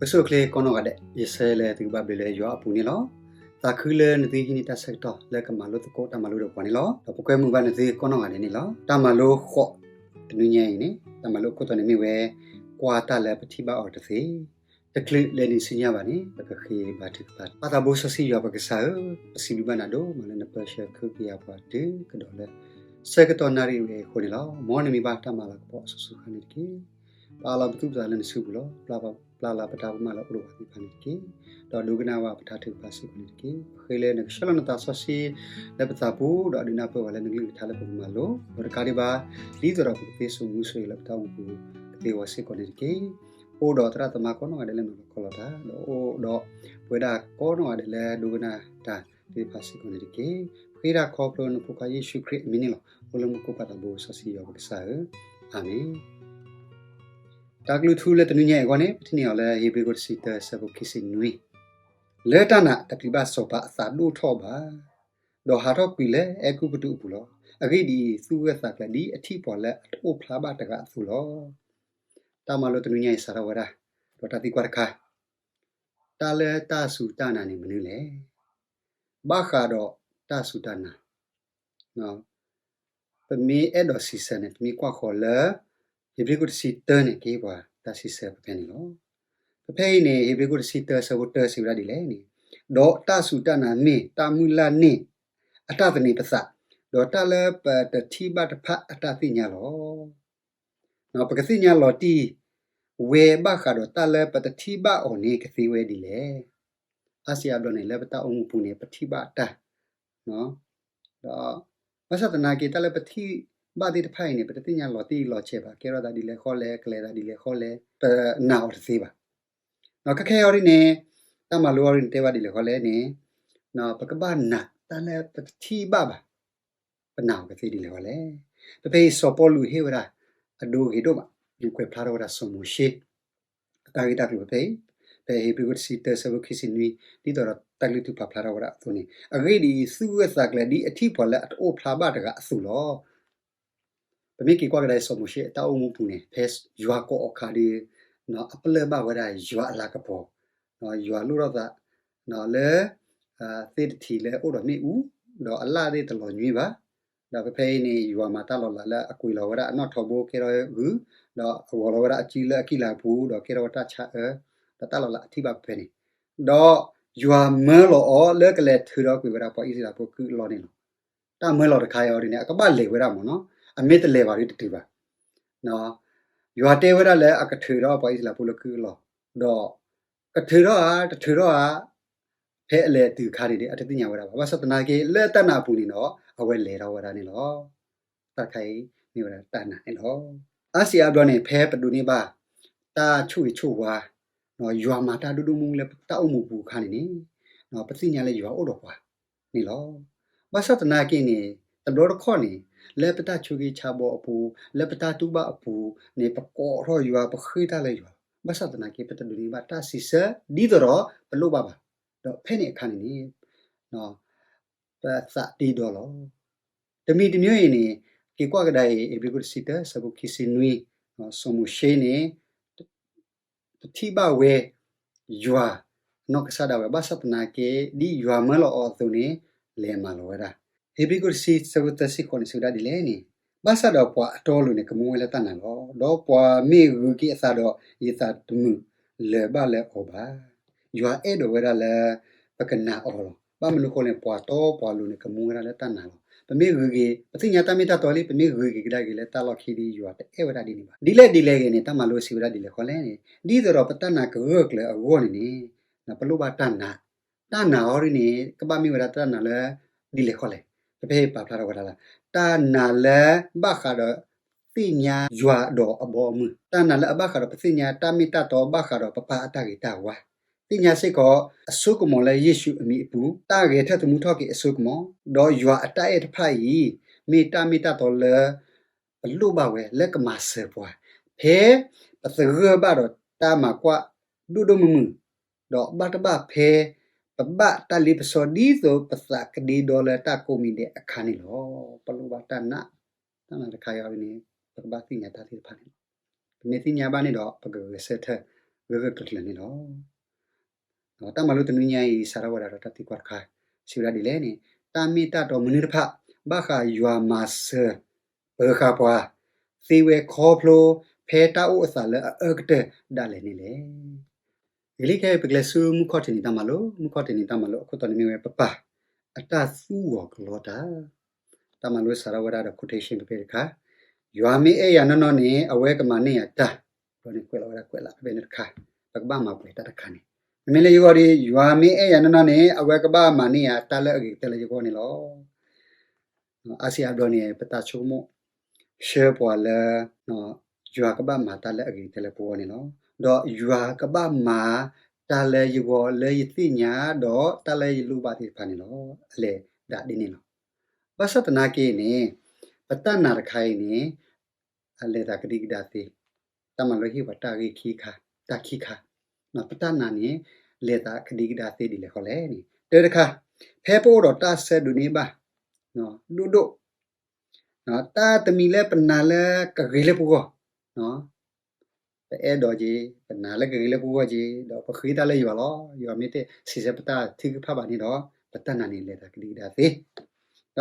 ပဆိၣ်ချ့ကိးနီၢ်ဂၤဒဲး, ယဆၢလၢသုကဘၣ်ဘျုးလၢယွၤအပူၤန့ၣ်လီၤ. သးခုလၢနသုဟံးန့ၢ်တၢ်ဆၢကတီၢ်လၢကမၤလိသကိးတၢ်မၤလိဒီးပှၤန့ၣ်လီၤ. ဒီးပကွဲမုာ်ဘၣ်နသုကိးနီၢ်ဂၤဒဲးန့ၣ်လီၤ. တၢ်မၤလိဃိးတနွံညါအံၤန့ၣ်, တၢ်မၤလိအခိၣ်တီန့ၣ်မ့ၢ်ဝဲ, ကွၢ်တၢ်လၢပထံၣ်ဘၣ်အီၤတသ့, တချုးလၢနဆူညါဘၣ်န့ၣ် ပကဃ့ဘါထုကဖၣ်. ပၢ်သးဘိစီဆှံယွၤပကစၢ်ဧၢ, ပစံးဘျုးဘၣ်နၤဒိၣ်မးလၢနပၢဆှၢခုကယၤပှၤတုၤကဒီးလၢ ဆၢကတီၢ်နၣ်ရံၣ်ဝဲအံၤအဃိန့ၣ်လီၤ. မ်နမံၤဘၣ်တၢ်မၤလၤကပီၤအစိၤစိၤဃၣ်ဃၣ်န့ၣ်တက့ၢ်. ပာ်လီၤပသူၣ်ပသးလၢနစုပူၤလီၤ. ပျၢ်လီၤပတၢ်ကမၣ်လၢအအိၣ်ဒီးပှၤသ့ၣ်တဖၣ်န့ၣ်တက့ၢ်. ဒီးဒိကနၣ်ဝဲပတၢ်ထုကဖၣ်စ့ၢ်ကီးန့ၣ်တက့ၢ်. ပဃ့လၢနကဆှၢလီၤနသးစီဆှံလၢပသးပူၤ, ဒီးဒုးနၢ်ပၢၢ်ဝဲလၢနကလုၢ်ကထါလၢပကမၤလိ, ဒီးတကးဒံးဘၣ်, ဒ်သိးဒီးပကသ့စိာ်မူစိာ်ဂဲၤလၢပတၢ်အိၣ်မူပူၤကသ့ဝဲစ့ၢ်ကီးန့ၣ်တက့ၢ်. အိၣ်ဒီးသရၣ်သမါကိးနီၢ်ဂၤဒဲးလၢနီၤလီၤခီလီၤတၢ်, ဒီးအိၣ်ဒီးပဝဲဒၣ်ကိးနီၢ်ဂၤဒဲးလၢဒိကနၣ်တၢ်သ့ၣ်တဖၣ်စ့ၢ်ကီးန့ၣ်တက့ၢ်. ဃ့တၢ်ခီဖျိနဖိခွါယ့ၣ်ၡူးခရံာ်အမံၤန့ၣ်လီၤ. အိၣ်လၢမူခိၣ်ပၢ်သးဘိစီဆှံယွၤပကစၢ်ဧၢ, အၤမ့ၣ်. တၢ်ကလုၢ်ထူလၢတနွံညါအံၤအဂီၢ်န့ၣ် ပထံၣ်န့ၢ်အီၤလၢဧ့ၤဘြံၤခိၣ်တဆံတၢဆၢဖိခံဆံနွံ, လၢတၢ်နာ်တပျံၤဘၣ်စီၤပၤအသးဒိၣ်ထီၣ်ဘၣ်, ဒီးဟးထီၣ်ကွံာ်လၢအဲၤကူပတူးအပူၤလီၤ. အဂ့ၢ်ဒ်အံၤ, သူၣ်ဂၢၢ်သးကျၢၤဒ်အထံၣ်ပှၤလၢအတအိၣ်ဖျါဘၣ်တဂၤအသိးလီၤ. တၢ်မၤလိတနွံညါအံၤစးထီၣ်ဝဲဒၣ်, ဒီးတၢ်သံကွၢ်တခါ, တၢ်လၢတၢ်စူၢ်တၢ်နာ်န့ၣ်မနုၤလဲၣ်. ဘၣ်ဃးဒီးတၢ်စူၢ်တၢ်နာ်, ပမ့ၢ်အဲၣ်ဒိးစံးဆၢန့ၣ် ပမ့ၢ်ကွၢ်ဃီၤလၢ ဧ့ၤဘြံၤခိၣ်တဆံတၢန့ၣ် ကဟ့ၣ်ပှၤတၢ်စံးဆၢဖဲန့ၣ်လီၤ. ဖဲအံၤန့ၣ် ဧ့ၤဘြံၤခိၣ်တဆံတၢဆၢဖိတၢစံးဝဲဒၣ်ဒ်လဲၣ်န့ၣ်, ဒီးတၢ်စူၢ်တၢ်နာ်မ့ၢ်တၢ်မုၢ်လၢ်န့ၣ် အတၢ်သန့ၤပသး, ဒီးတၢ်လၢပတထံၣ်ဘၣ်တဖၣ်အတၢ်သ့ၣ်ညါလီၤ. ပကသ့ၣ်ညါလီၤတံၢ်ဝဲဘၣ်ဃးဒီးတၢ်လၢပတထံၣ်ဘၣ်အီၤန့ၣ် ကသ့ဝဲဒ်လဲၣ်. အါစုအါဘျီန့ၣ် လၢပတၢ်အိၣ်မူပူၤန့ၣ် ပထံၣ်ဘၣ်တၢ်, ဒီး ဘၣ်ဆၣ်သနာ်က့ တၢ်လၢပထံၣ်ဘၣ်သ့ၣ်တဖၣ်အံၤန့ၣ် ပတသ့ၣ်ညါလီၤတံၢ်လီၤဆဲးဘၣ်, ကဲထီၣ်သးဒ်လဲၣ်ဃီလဲၣ်, ကလဲၤသးဒ်လဲၣ်ဃီလဲၣ်, ပနာ်အီၤတသ့ဘၣ်. ဒီးခဲခဲအံၤဒ်န့ၣ် တၢ်မၤလိအံၤဒ်န့ၣ် တဲဘၣ်ဒ်လဲၣ်ဃီလဲၣ်န့ၣ်, ပကဘၣ်နာ်တၢ်လၢပတထံၣ်ဘၣ်ဘၣ်, ပနာ်အီၤကသ့ဒ်လဲၣ်ဃီလဲၣ်. ဖဲဖဲအံၤ စီၤပီလူးဟ့ၣ်ဝဲဒၣ် အဒိအဂ့ၤဒိၣ်မး, ကွဲးဖျါထီၣ်ဝဲဒၣ်စီၤမိၤၡ့ အတၢ်ဂ့ၢ်တၢ်ကျိၤဖဲအံၤ, ဖဲဧ့ၤဘြံၤခိၣ်တဆံတၢဆၢဖိခံဆံနွံ, ဒ်သိးဒီးတၢ်ကလုၢ်ထူဖးဖျါထီၣ်ဝဲဒၣ်အသိးန့ၣ်, အဂ့ၢ်ဒ်အံၤ, သူၣ်ဂၢၢ်သးကျၢၤဒ်အထံၣ်ပှၤလၢအတအိၣ်ဖျါဘၣ်တဂၤအသိးလီၤ. ပမ့ၢ်က့ၤကွၢ်ကဒါအံၤ စီၤမိၤၡ့အတၢ်အိၣ်မူပူၤန့ၣ် ဖဲယွၤကိးအီၤအခါဒီး အပျဲၢ်ဘၣ်ဝဲဒၣ်ယွၤအလၤကပီၤ, ယွၤလိၣ်ထီၣ်သး လၢ သ့ၣ်တထံးလၢအအိၣ်ဒီးမ့ၣ်အူ, ဒီးအလၣ်သ့ၣ်တလီၤညွံးဘၣ်. ဒီးဖဲဖဲအံၤန့ၣ် ယွၤမၤတၢ်လီၤလးလၢအကွံာ်လီၤဝဲဒၣ်အနီၣ်ထိးဘိကဲထီၣ်ဂုၢ်, ဒီးအဂီၤလီၤဝဲဒၣ်အစုလၢအကံၢ်လၤပူၤ, ဒီးကဲထီၣ်ဝဲတၢ်ဆါအၢ, ဒီးတၢ်လီၤလးအထံၣ်ဘၣ်ဖဲန့ၣ်, ဒီးယွၤမၢလီၤအီၤလၢကလဲၤထုးဒီးကွံာ်ဝဲဒၣ်ပှၤအံၣ်စရ့လးဖိကုၢ်အလီၢ်န့ၣ်လီၤ. တၢ်မၢလီၤတခါအံၤဒ်န့ၣ် အကဘၣ်လဲၤဝဲဒၣ်မ့ၢ်နီၤ, အမ့ၢ်တလဲၤဘၣ်ဒီးတတုၤဘၣ်. ယွၤတဲဝဲဒၣ်လၢအကထုးဒီးပှၤအံၣ်စရ့လးဖိလၢကုၢ်အလီၢ်, ဒီးကထုးထီၣ်ဧါ တထုးထီၣ်ဧါ, ဖဲအလဲၤတုၤအခါန့ၣ်ဒီး အတသ့ၣ်ညါဝဲဒၣ်ဘၣ်. ဘၣ်ဆၣ်သနာ်က့ လၢတၢ်နာ်အပူၤန့ၣ်ဒီး အဝဲလဲၤထီၣ်ဝဲဒၣ်န့ၣ်လီၤ. တၢ်တခါအံၤ မ့ၢ်ဝဲဒၣ်တၢ်နာ်န့ၣ်လီၤ. အါစုအါဘျီန့ၣ် ဖဲပဒိးန့ၢ်ဘၣ် တၢ်ဆိၣ်ဂ့ၤဆိၣ်ဝါ, ယွၤမၤတၢ်ဒိၣ်ဒိၣ်မုၢ်မုၢ်လၢပတၢ်အိၣ်မူပူၤအခါန့ၣ်န့ၣ်, ပသ့ၣ်ညါလၢယွၤအိၣ်ဒီးပှၤန့ၣ်လီၤ. ဘၣ်ဆၣ်သနာ်က့န့ၣ် တဘျီတခီၣ်န့ၣ် လၢပတၢ်ဆိးက့ဆါဘီအပူၤ, လၢပတၢ်တူၢ်ဘၣ်အပူၤန့ၣ် ပကိးထီၣ်ယွၤ ပဃ့တၢ်လၢယွၤ, ဘၣ်ဆၣ်သနာ်က့ ပတဒိးန့ၢ်ဘၣ်တၢ်စံးဆၢ ဒ်သိးဒီးပလိၣ်ဘၣ်ဘၣ်. ဒီးဖဲန့ၣ်အခါန့ၣ်န့ၣ် ပသးတ့ဒီလီၤ. တမံၤတမံၤအံၤန့ၣ် က့ၤကွၢ်ကဒါအံၤ ဧ့ၤဘြံၤခိၣ်တဆံတၢ ဆၢဖိခံဆံနွံ, စီၤမိၤၡ့န့ၣ် တထံၣ်ဘၣ်ဝဲ ယွၤအနီၢ်ကစၢ်ဒၣ်ဝဲ ဘၣ်ဆၣ်သနာ်က့ ဒ်ယွၤမၢလီၤအီၤအသိးန့ၣ် လဲၤမၤလီၤဝဲဒၣ်. ဧ့ၤဘြံၤခိၣ်တဆံ ဆၢဖိသၢဆံဃိးန့ၣ် စံးဝဲဒၣ်ဒ်လဲၣ်န့ၣ်, ဘၣ်ဆၣ်ဒီးပှၤအတီအလိၤန့ၣ် ကမူဝဲလၢတၢ်နာ်လီၤ. ဒီးပှၤမ့ၢ်ဂုာ်က့ၤအသးဒီး ယသးတမုာ်လၢၤဘၣ်လၢအီၤဘၣ်. ယွၤအဲၣ်ဒိးဝဲဒၣ်လၢ ပကနာ်အီၤလီၤ. ဘၣ်မနုၤအဃိလဲၣ် ပှၤတီပှၤလိၤန့ၣ် ကမူဝဲဒၣ်လၢတၢ်နာ်လီၤ. ပမ့ၢ်ဂုာ်က့ၤ ပသ့ၣ်ညါတၢ်မ့ၢ်တၢ်တီလံ ပမ့ၢ်ဂုာ်က့ၤကဒါက့ၤလၢတၢ်လီၢ်ခံဒီး ယွၤတအဲၣ်ဝဲဒၣ်ဒ်န့ၣ်ဘၣ်. ဒ်လဲၣ်ဒ်လဲၣ်ဂ့ၤန့ၣ် တၢ်မၤလိစံးဝဲဒၣ်ဒ်လဲၣ်ဃီလဲၣ်န့ၣ်, ဒ်သိးဒီးပတၢ်နာ်ကဂၢၢ်ကျၢၤအဂီၢ်န့ၣ်န့ၣ် ပလိၣ်ဘၣ်တၢ်နာ်. တၢ်နာ်အီၤဒ်န့ၣ် ကဘၣ်မ့ၢ်ဝဲဒၣ်တၢ်နာ်လၢ ဒ်လဲၣ်ဃီလဲၣ်. ပဖဲပာ်ဖျါထီၣ်ဝဲဒၣ်လၢ တၢ်နာ်လၢဘၣ်ဃးဒီးသ့ၣ်ညါယွၤဒီးအဘီအမုၢ်, တၢ်နာ်လၢအဘၣ်ဃးဒီးပသ့ၣ်ညါတၢ်မ့ၢ်တၢ်တီ ဘၣ်ဃးဒီးပပၢ်အတၢ်ဂ့ၤတၢ်ဝါ, သ့ၣ်ညါစ့ၢ်ကီး အစိကမီၤလၢယ့ၣ်ၡူးအမံၤအပူၤ, တၢ်ဂဲၤထၢၣ်သမူထီၣ်က့ၤအစိကမီၤ, ဒီးယွၤအတၢ်အဲၣ်တဖၣ်အံၤ မ့ၢ်တၢ်မ့ၢ်တၢ်တီလၢ ပလိၣ်ဘၣ်ဝဲလၢကမၤစၢၤပှၤ, ဖဲပသဂၢၢ်ဘၣ်ဒီးတၢ်မၤကွၢ်ဒိၣ်ဒိၣ်မုၢ်မုၢ်, ဒီးဘၣ်တဘၣ်ဖဲ ပဘၣ်တၢ်လ့ပစီဒ်သိးပသးကဒ့ဒီလၢတၢ်ကိးမံၤဒဲးအခါန့ၣ်လီၤ. ပလိၣ်ဘၣ်တၢ်နာ်, တၢ်နာ်တခါအံၤန့ၣ် ပကဘၣ်သ့ၣ်ညါတၢ်သ့ၣ်တဖၣ်န့ၣ်လီၤ. ပမ့ၢ်သ့ၣ်ညါဘၣ်န့ၣ်ဒီး ပကဂဲၤဆၢထၢၣ် ဂၢၢ်ဂၢၢ်ကျၢၤကျၢၤန့ၣ်လီၤ. တၢ်မၤလိတနွံညါအံၤ စးထီၣ်ဝဲဒၣ်ဒီးတၢ်သံကွၢ်တခါ, စံးဝဲဒၣ်ဒ်လဲၣ်န့ၣ်, တၢ်မ့ၢ်တၢ်တီမနုၤတဖၣ် ဘၣ်ဃးယွၤမၤစၢၤပၢၤဃာ်ပှၤ သ့ဝဲခီဖျိ ဖဲတၢ်အိၣ်အသးလၢအအၢကတၢၢ်ဒၣ်လဲာ်န့ၣ်လဲၣ်. ဂ့ၤလံခဲအံၤ ပကလဲၤဆူမုၢ်ခီၣ်ထံးနံၤတၢ်မၤလိ, မုၢ်ခီၣ်ထံးနံၤတၢ်မၤလိ အခိၣ်တီန့ၣ်မ့ၢ်ဝဲပပၢ်အတၢ်သူဂီၤကလီတၢ်. တၢ်မၤလိစးထီၣ်ဝဲဒၣ်ဒီး quotation ဖဲဖဲတခါ, ယွၤမ့ၢ်အဲၣ်ယၤနီၢ်နီၢ်န့ၣ် အဝဲကမၤန့ၢ်ယၤတၢ်, ဒီးန့ၣ်ကွဲးလီၤဝဲဒၣ်ကွဲးလၢ် ဖဲဖဲန့ၣ်တခါ, ပကဘၣ်မၤပှဲၤတၢ်တခါန့ၣ်, မ့မ့ၢ်လၢယဂီၢ်ဒီး ယွၤမ့ၢ်အဲၣ်ယၤနီၢ်နီၢ်န့ၣ် အဝဲကဘၣ်မၤန့ၢ်ယၤတၢ်လၢအဂ့ၤကတၢၢ်လၢယဂီၢ်န့ၣ်လီၤ. အါစံးအါဘျီန့ၣ် ပတၢ်ဆိကမိၣ် ဆှၢပှၤလၢ ယွၤကဘၣ်မၤတၢ်လၢအဂ့ၤကတၢၢ်လၢပဂီၢ်န့ၣ်လီၤ. ဒီးယွၤကဘၣ်မၤတၢ်လၢယဂီၢ်လၢယသ့ၣ်ညါ ဒီးတၢ်လၢယလိၣ်ဘၣ်သ့ၣ်တဖၣ်န့ၣ်လီၤ. အလဲၤဒၣ်ဒ်န့ၣ်လီၤ. ဘၣ်ဆၣ်သနာ်က့န့ၣ် ပတၢ်နာ်တခါအံၤန့ၣ် အလဲၤသးကဒံကဒါသ့, တၢ်မၤလိဟ့ၣ်ပှၤတၢ်ဂ့ၢ်ခံခါ, တၢ်ခံခါ, ပတၢ်နာ်န့ၣ် လဲၤသးကဒံကဒါသ့ဒ်လဲၣ်ဃီလဲၣ်န့ၣ်, တၢ်တခါ, ဖဲပအိၣ်ဒီးတၢ်ဆၢဒိးန့ၢ်ဘၣ် ဒိၣ်ဒိၣ် တၢ်တမံၤလၢပနာ်လၢကဂ့ၤလၢပဂီၢ်, ပအဲၣ်ဒိးက့ၤ, ပနာ်လၢကဂ့ၤလၢပဂီၢ်က့ၤ, ဒီးပဃ့တၢ်လၢယွၤလီၤ. ယွၤမ့ၢ်တစံးဆၢပတၢ်ထုကဖၣ်ဘၣ်န့ၣ်ဒီး ပတၢ်နာ်န့ၣ်လဲၤသးကဒံကဒါသ့.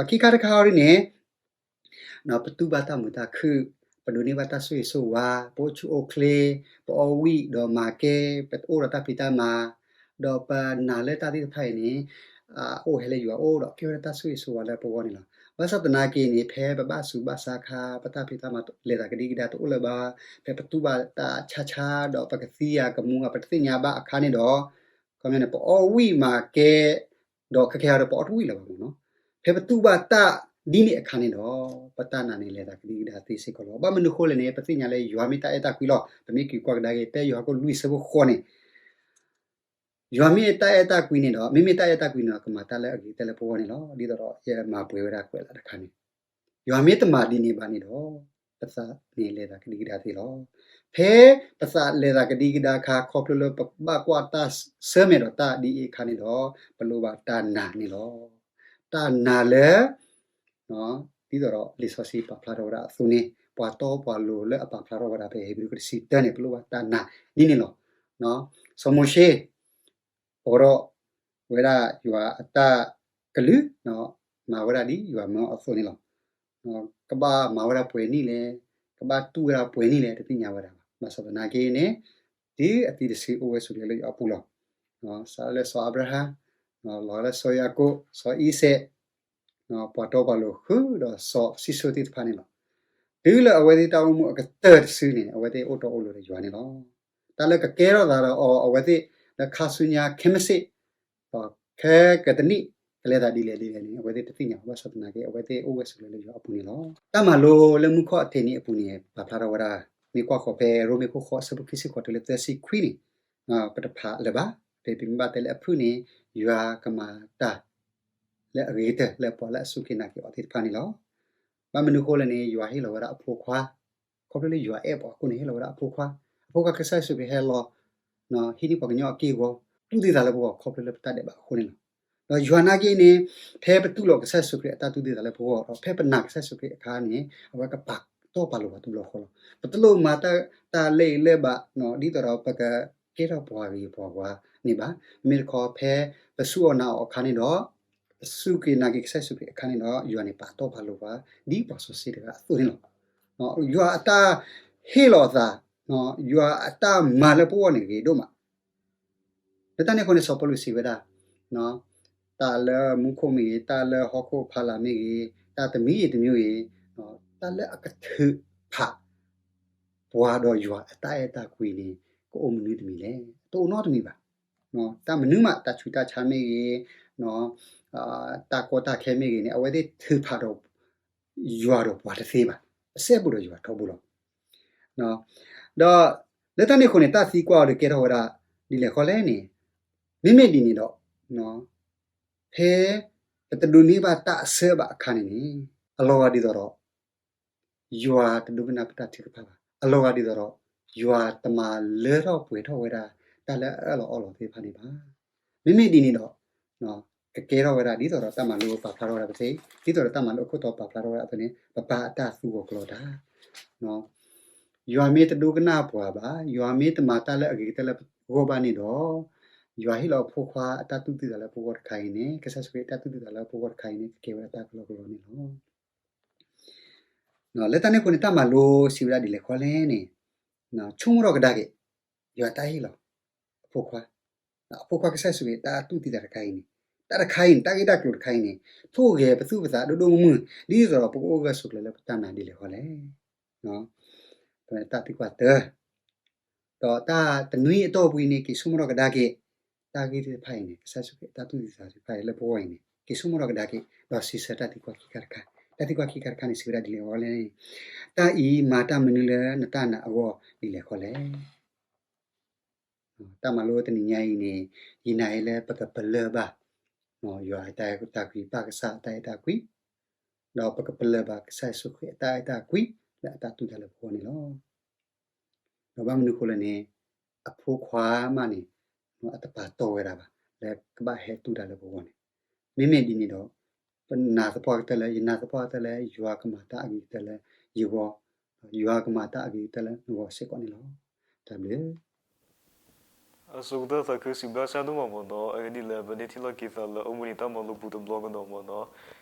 ဒီးခံခါတခါအံၤန့ၣ် ပတူၢ်ဘၣ်တၢ်မုာ်တၢ်ခုၣ်, ပဒိးန့ၢ်ဘၣ်တၢ်ဆိၣ်ဂ့ၤဆိၣ်ဝါ, ပအိၣ်ဆူၣ်အိၣ်ချ့, ပအီၣ်ဝံၣ်ဒီးမၤကဲ, ပအိၣ်ဒီးတၢ်ဖံးတၢ်မၤ, ဒီးပနာ်လၢတၢ်သ့ၣ်တဖၣ်အံၤန့ၣ် အအိၣ်ဟဲလၢယွၤအအိၣ်ဒီးကဲဝဲဒၣ်တၢ်ဆိၣ်ဂ့ၤဆိၣ်ဝါလၢပဂီၢ်န့ၣ်လီၤ. ဘၣ်ဆၣ်သနာ်က့န့ၣ် ဖဲပဘၣ်ဆူးဘၣ်ဆါအခါ ပတၢ်ဖံးတၢ်မၤလဲၤသးကဒံကဒါတအိၣ်လၢၤဘၣ်, ဖဲပတူၢ်ဘၣ်တၢ်ဆါဆါဒီးပကသံဧါကမူဧါ ပတသ့ၣ်ညါဘၣ်အခါန့ၣ်ဒီး ခီပညီန့ၣ် ပအီၣ်ဝံၣ်မၤကဲ ဒီးခဲကဲဟီဒီးပအီၣ်တဝံၣ်လၢၤဘၣ်မ့ၢ်နီၤ. ဖဲပတူၢ်ဘၣ်တၢ်ဒ်န့ၣ်အခါန့ၣ်ဒီး ပတၢ်နာ်န့ၣ်လဲၤသးကဒံကဒါသ့စ့ၢ်ကီးလီၤ. ဘၣ်မနုၤဃိလဲၣ်န့ၣ် ပသ့ၣ်ညါလၢယွၤမ့ၢ်တၢ်အဲၣ်တၢ်ကွံလီၤ. ပမ့ၢ်က့ၤကွၢ်ကဒါက့ၤ ဖဲယိၤဟၣ်ခိၣ်လွံၢ်ဆၢဖိဃိးန့ၣ် ယွၤမ့ၢ်တၢ်အဲၣ်တၢ်ကွံန့ၣ်ဒီး မ့မ့ၢ်တၢ်အဲၣ်တၢ်ကွံန့ၣ်ဒီး ကမၤတၢ်လၢအဂ့ၤကတၢၢ်လၢပဂီၢ်န့ၣ်လီၤ. ဒ်သိးဒီးယမၤပှဲၤဝဲဒၣ်ကွဲးလၢ်တခါန့ၣ် ယွၤမ့ၢ်တမၤဒ်န့ၣ်ဘၣ်န့ၣ်ဒီး ပသးန့ၣ်လဲၤသးကဒံကဒါသ့လီၤ. ဖဲပသးလဲၤသးကဒံကဒါအခါ ခီဖျိလၢပဘၣ်ကွၢ်တၢ်ဆၢမဲာ်ဒီးတၢ်ဒ်အံၤအခါန့ၣ်ဒီး ပလိၣ်ဘၣ်တၢ်နာ်န့ၣ်လီၤ. တၢ်နာ်လၢ ဒ်သိးဒီးလံာ်စီဆှံပာ်ဖျါထီၣ်ဝဲဒၣ်အသိးန့ၣ် ပှၤတီပှၤလိၤလၢအပာ်ဖျါထီၣ်ဝဲဒၣ်ဖဲဧ့ၤဘြံၤတဆံတၢန့ၣ် ပလိၣ်ဘၣ်တၢ်နာ်ဒ်န့ၣ်လီၤ. စီၤမိၤၡ့ အိးထီၣ်ဝဲဒၣ်ယွၤအတၢ်ကလုၢ်, မၤဝဲဒၣ်ဒ်ယွၤမၢအီၤအသိးန့ၣ်လီၤ. ကဘၣ်မၤဝဲဒၣ်ပှဲၤနံၣ်လဲၣ်, ကဘၣ်တူၢ်ဝဲဒၣ်ပှဲၤနံၣ်လဲၣ် တသ့ၣ်ညါဝဲဒၣ်ဘၣ်. ဘၣ်ဆၣ်သနာ်က့န့ၣ် တုၤအသံတစုအိၣ်ဝဲဆိးကျၢၤလၢယွၤအပူၤလီၤ. စးလၢစီၤအၤဘြၤဟၣ်, လီၤလၢစီၤယၤကိာ်, စီၤအံၤစဲး, ပှၤတီပှၤလိၤဃုာ်ဒီးစီၤၡံၣ်စိၣ်သ့ၣ်တဖၣ်န့ၣ်လီၤ. တုၤလၢအဝဲသ့ၣ်တၢ်အိၣ်မူအကတၢၢ်တစုန့ၣ် အဝဲသ့ၣ်အိၣ်တီအိၣ်လိၤဒီးယွၤန့ၣ်လီၤ. တၢ်လၢကကဲထီၣ်သးဒီးအီၤ အဝဲသ့ၣ်လၢခါဆူညါခဲမုၢ်ဆ့ၣ် ဒီးခဲကတနံၣ် ကလဲၤသးဒ်လဲၣ်ဒ်လဲၣ်န့ၣ် အဝဲသ့ၣ်တသ့ၣ်ညါဘၣ်. ဘၣ်ဆၣ်သနာ်က့ အဝဲသ့ၣ်အိၣ်ဝဲဆိးကျၢၤလၢယွၤအပူၤန့ၣ်လီၤ. တၢ်မၤလိလၢမူခိၣ်အထံးန့ၣ်အပူၤန့ၣ် ပာ်ဖျါထီၣ်ဝဲဒၣ် မ့ၢ်ကွၢ်ဃီၤဖဲရိမ့ၤခိၣ်ဃိးဆၢဖိခံဆံဃိးတုၤလၢသၢဆံခွံန့ၣ် ပတဖးလၢၤဘၣ်. ဖဲပမ့ၢ်ဘၣ်တဲလၢအဖုၣ်န့ၣ် ယွၤကမၤတၢ် လၢအဂ့ၤကတၢၢ်လၢပှၤလၢအစူၢ်က့ၤနာ်က့ၤအီၤသ့ၣ်တဖၣ်န့ၣ်လီၤ. ဘၣ်မနုၤဃိလဲၣ်န့ၣ် ယွၤဟ့ၣ်လီၤဝဲဒၣ်အဖိခွါ, ခီဖျိလၢယွၤအဲၣ်ပှၤအဃိန့ၣ် ဟ့ၣ်လီၤဝဲဒၣ်အဖိခွါ, အဖိခွါကစၢ်ယ့ၣ်ၡူးခရံာ်ဟဲလီၤ ဟံးန့ၢ်ပှၤကညီအက့ၢ်အဂီၤ, တူၢ်သံသးလၢပဂီၢ် ခီဖျိလၢပတၢ်ဒဲးဘးအဃိန့ၣ်လီၤ. ဒီးယွၤနာ်က့န့ၣ် ဖဲပတူၢ်လိာ်ကစၢ်ယ့ၣ်ၡူးခရံာ်အတၢ်တူၢ်သံသးလၢပဂီၢ် ဒီးဖဲပနာ်ကစၢ်ယ့ၣ်ၡူးခရံာ်အခါန့ၣ် အဝဲကပာ်တီပာ်လိၤပှၤတဘျီဃီလီၤ. ပတလိၣ်မၤတၢ်လၢအံၤလၢဘၣ် ဒ်သိးဒီးပကကဲထီၣ်ပှၤဂ့ၤပှၤဝါန့ၣ်ဘၣ်. မ့မ့ၢ်တခီ ဖဲပစူၢ်အီၤနာ်အီၤအခါန့ၣ်ဒီး ပစူၢ်က့ၤနာ်က့ၤကစၢ်ယ့ၣ်ၡူးခရံာ်အခါန့ၣ်ဒီး ယွၤန့ၣ်ပာ်တီပာ်လိၤပှၤ ဒ်ပှၤစီဆှံတဂၤအသိးန့ၣ်လီၤ. ယွၤအတၢ်ဟ့ၣ်လီၤအသး, ယွၤအတၢ်မၤလၢပဂီၢ်န့ၣ်ဂ့ၤဒိၣ်မး. လၢတၢ်န့ၣ်အဃိန့ၣ် စီၤပီလူးစံးဝဲဒၣ် တၢ်လၢမူခိၣ်မ့ၢ်ဂ့ၤ, တၢ်လၢဟီၣ်ခိၣ်ဖီလာ်မ့ၢ်ဂ့ၤ, တၢ်တမံၤဂ့ၤတမံၤဂ့ၤ, တၢ်လၢအကထုးဖးပှၤဒီးယွၤအတၢ်အဲၣ်တၢ်ကွံန့ၣ် ကအိၣ်မနုၤတမံၤလဲၣ်. တအိၣ်နီတမံၤဘၣ်. တၢ်မနုၤမး တၢ်ဆူးတၢ်ဆါမ့ၢ်ဂ့ၤ, တၢ်ကီတၢ်ခဲမ့ၢ်ဂ့ၤန့ၣ် အဝဲသ့ၣ်ထုးဖးဒီးယွၤဒီးပှၤတသ့ဘၣ်. အစဲဘူးဒီးယွၤထီဘိလီၤ. ဒီးလၢတၢ်န့ၣ်အဃိန့ၣ် တၢ်သံကွၢ်အီၤဒီးကဲထီၣ်ဝဲဒၣ်ဒ်လဲၣ်ဃီလဲၣ်န့ၣ်, မ့မ့ၢ်ဒ်န့ၣ်ဒီး ဖဲပတဒိးန့ၢ်ဘၣ်တၢ်အဆၢဘၣ်အခါန့ၣ်န့ၣ် အလီၤဂာ်ဒ်သိးဒီး ယွၤတဒိကနၣ်ပတၢ်ထုကဖၣ်ဘၣ်. အလီၤဂာ်ဒ်သိးဒီး ယွၤတမၤလၢထီၣ်ပှဲၤထီၣ်ဝဲဒၣ် တၢ်လၢအအၢၣ်လီၤအီလီၤသ့ၣ်တဖၣ်န့ၣ်ဘၣ်. မ့မ့ၢ်ဒ်န့ၣ်ဒီး ကကဲထီၣ်ဝဲဒၣ် ဒ်သိးဒီးတၢ်မၤလိပာ်ဖျါထီၣ်ဝဲဒၣ်ပသ့, ဒ်သိးဒီးတၢ်မၤလိအခိၣ်တီပာ်ဖျါထီၣ်ဝဲဒၣ်အသိးန့ၣ် ပပၢ်အတၢ်သူဂီၤကလီတၢ် ယွၤမ့ၢ်တဒိကနၣ်ပှၤဘၣ်, ယွၤမ့ၢ်တမၤတၢ်လၢအဂ့ၤကတၢၢ်လၢပဂီၢ်ဘၣ်န့ၣ်ဒီး, ယွၤဟ့ၣ်လီၤအဖိခွါအတၢ်တူၢ်သံသးလၢပဂီၢ်တခါအံၤန့ၣ်, ကစၢ်ယ့ၣ်ၡူးခရံာ်အတၢ်တူၢ်သံသးလၢပဂီၢ်တခါအံၤန့ၣ် ကကဲဝဲဒၣ်တၢ်ကလီကလီန့ၣ်လီၤ. လၢတၢ်န့ၣ်အဃိန့ၣ် တၢ်မၤလိစံးဝဲဒၣ်ဒ်လဲၣ်ဃီလဲၣ်န့ၣ်, ဆိကမိၣ်ထီၣ်ကဒါက့ၤ ယွၤတၢ်ဟ့ၣ်လီၤအဖိခွါ, အဖိခွါကစၢ်ယ့ၣ်ၡူးခရံာ်တၢ်တူၢ်သံသးတခါအံၤန့ၣ်, တၢ်တခါအံၤန့ၣ် တၢ်ဂ့ၢ်တၢ်ကျိၤတခါအံၤန့ၣ် ထိၣ်ဂဲၤပသူၣ်ပသးဒိၣ်ဒိၣ်မုၢ်မုၢ် ဒ်သိးဒီးပကအိၣ်ဂၢၢ်ဆိးကျၢၤလၢပတၢ်နာ်ဒ်လဲၣ်ဃီလဲၣ်. တၢ်သံကွၢ်တၢ, ဒီးတၢ်တနွံအတီၢ်ပူၤအံၤန့ၣ် က့ၤဆိကမိၣ်ထီၣ်ကဒါက့ၤ တၢ်ဂ့ၢ်သ့ၣ်တဖၣ်အံၤန့ၣ်, ကစၢ်ယ့ၣ်ၡူးခရံာ်အတၢ်တူၢ်သံသးသ့ၣ်တဖၣ်အံၤလၢပဂီၢ်အံၤန့ၣ် က့ၤဆိကမိၣ်ထီၣ်ကဒါက့ၤ ဒီးစံးဆၢတၢ်သံကွၢ်ခံခါတခါ, တၢ်သံကွၢ်ခံခါတခါန့ၣ် စံးဝဲဒၣ်ဒ်လဲၣ်ဃီလဲၣ်န့ၣ်, တၢ်အံၤမၤတၢ်မနုၤလၢနတၢ်နာ်အဂီၢ်ဒ်လဲၣ်ဃီလဲၣ်. တၢ်မၤလိတနံၤညါအံၤန့ၣ် ယနာ်လၢပကပလၢၢ်ဘၣ် ယွၤအတၢ်အဲၣ်တၢ်ကွံ, ပၢ်ကစၢ်အတၢ်အဲၣ်တၢ်ကွံ, ဒီးပကပလၢၢ်ဘၣ်ကစၢ်ယ့ၣ်ၡူးခရံာ်အတၢ်အဲၣ်တၢ်ကွံ လၢအတၢ်တူၢ်တၢ်လၢပဂီၢ်န့ၣ်လီၤ. ဒီးဘၣ်မနုၤအဃိလဲၣ်န့ၣ်, အဖိခွါမးန့ၣ် အတပာ်တီၢ်ဝဲဒၣ်ဘၣ် လၢကဘၣ်ဟဲတူၢ်တၢ်လၢပဂီၢ်န့ၣ်, မ့မ့ၢ်ဒ်န့ၣ်ဒီး ပနာ်သပှၢ်ကတၢၢ်လၢ, ယနာ်သပှၢ်ကတၢၢ်လၢ ယွၤကမၤတၢ်အဂ့ၤကတၢၢ်လၢယဂီၢ်, ယွၤကမၤတၢ်အဂ့ၤကတၢၢ်လၢနဂီၢ်စ့ၢ်ကီးန့ၣ်လီၤ. တၢ်ဘျုး အဆိကတၢၢ်သးခုစံးဘျုးကစၢ်ဒိၣ်မးမ့ၢ်နီၢ်, အဂ့ၢ်ဒ်လဲၣ် ပန့ၢ်ထံၣ်လိာ်က့ၤသးလၢအိၣ်ဘှံးနံၤတၢ်မၤလိပူၤတဘျီကဒီးမ့ၢ်နီၢ်,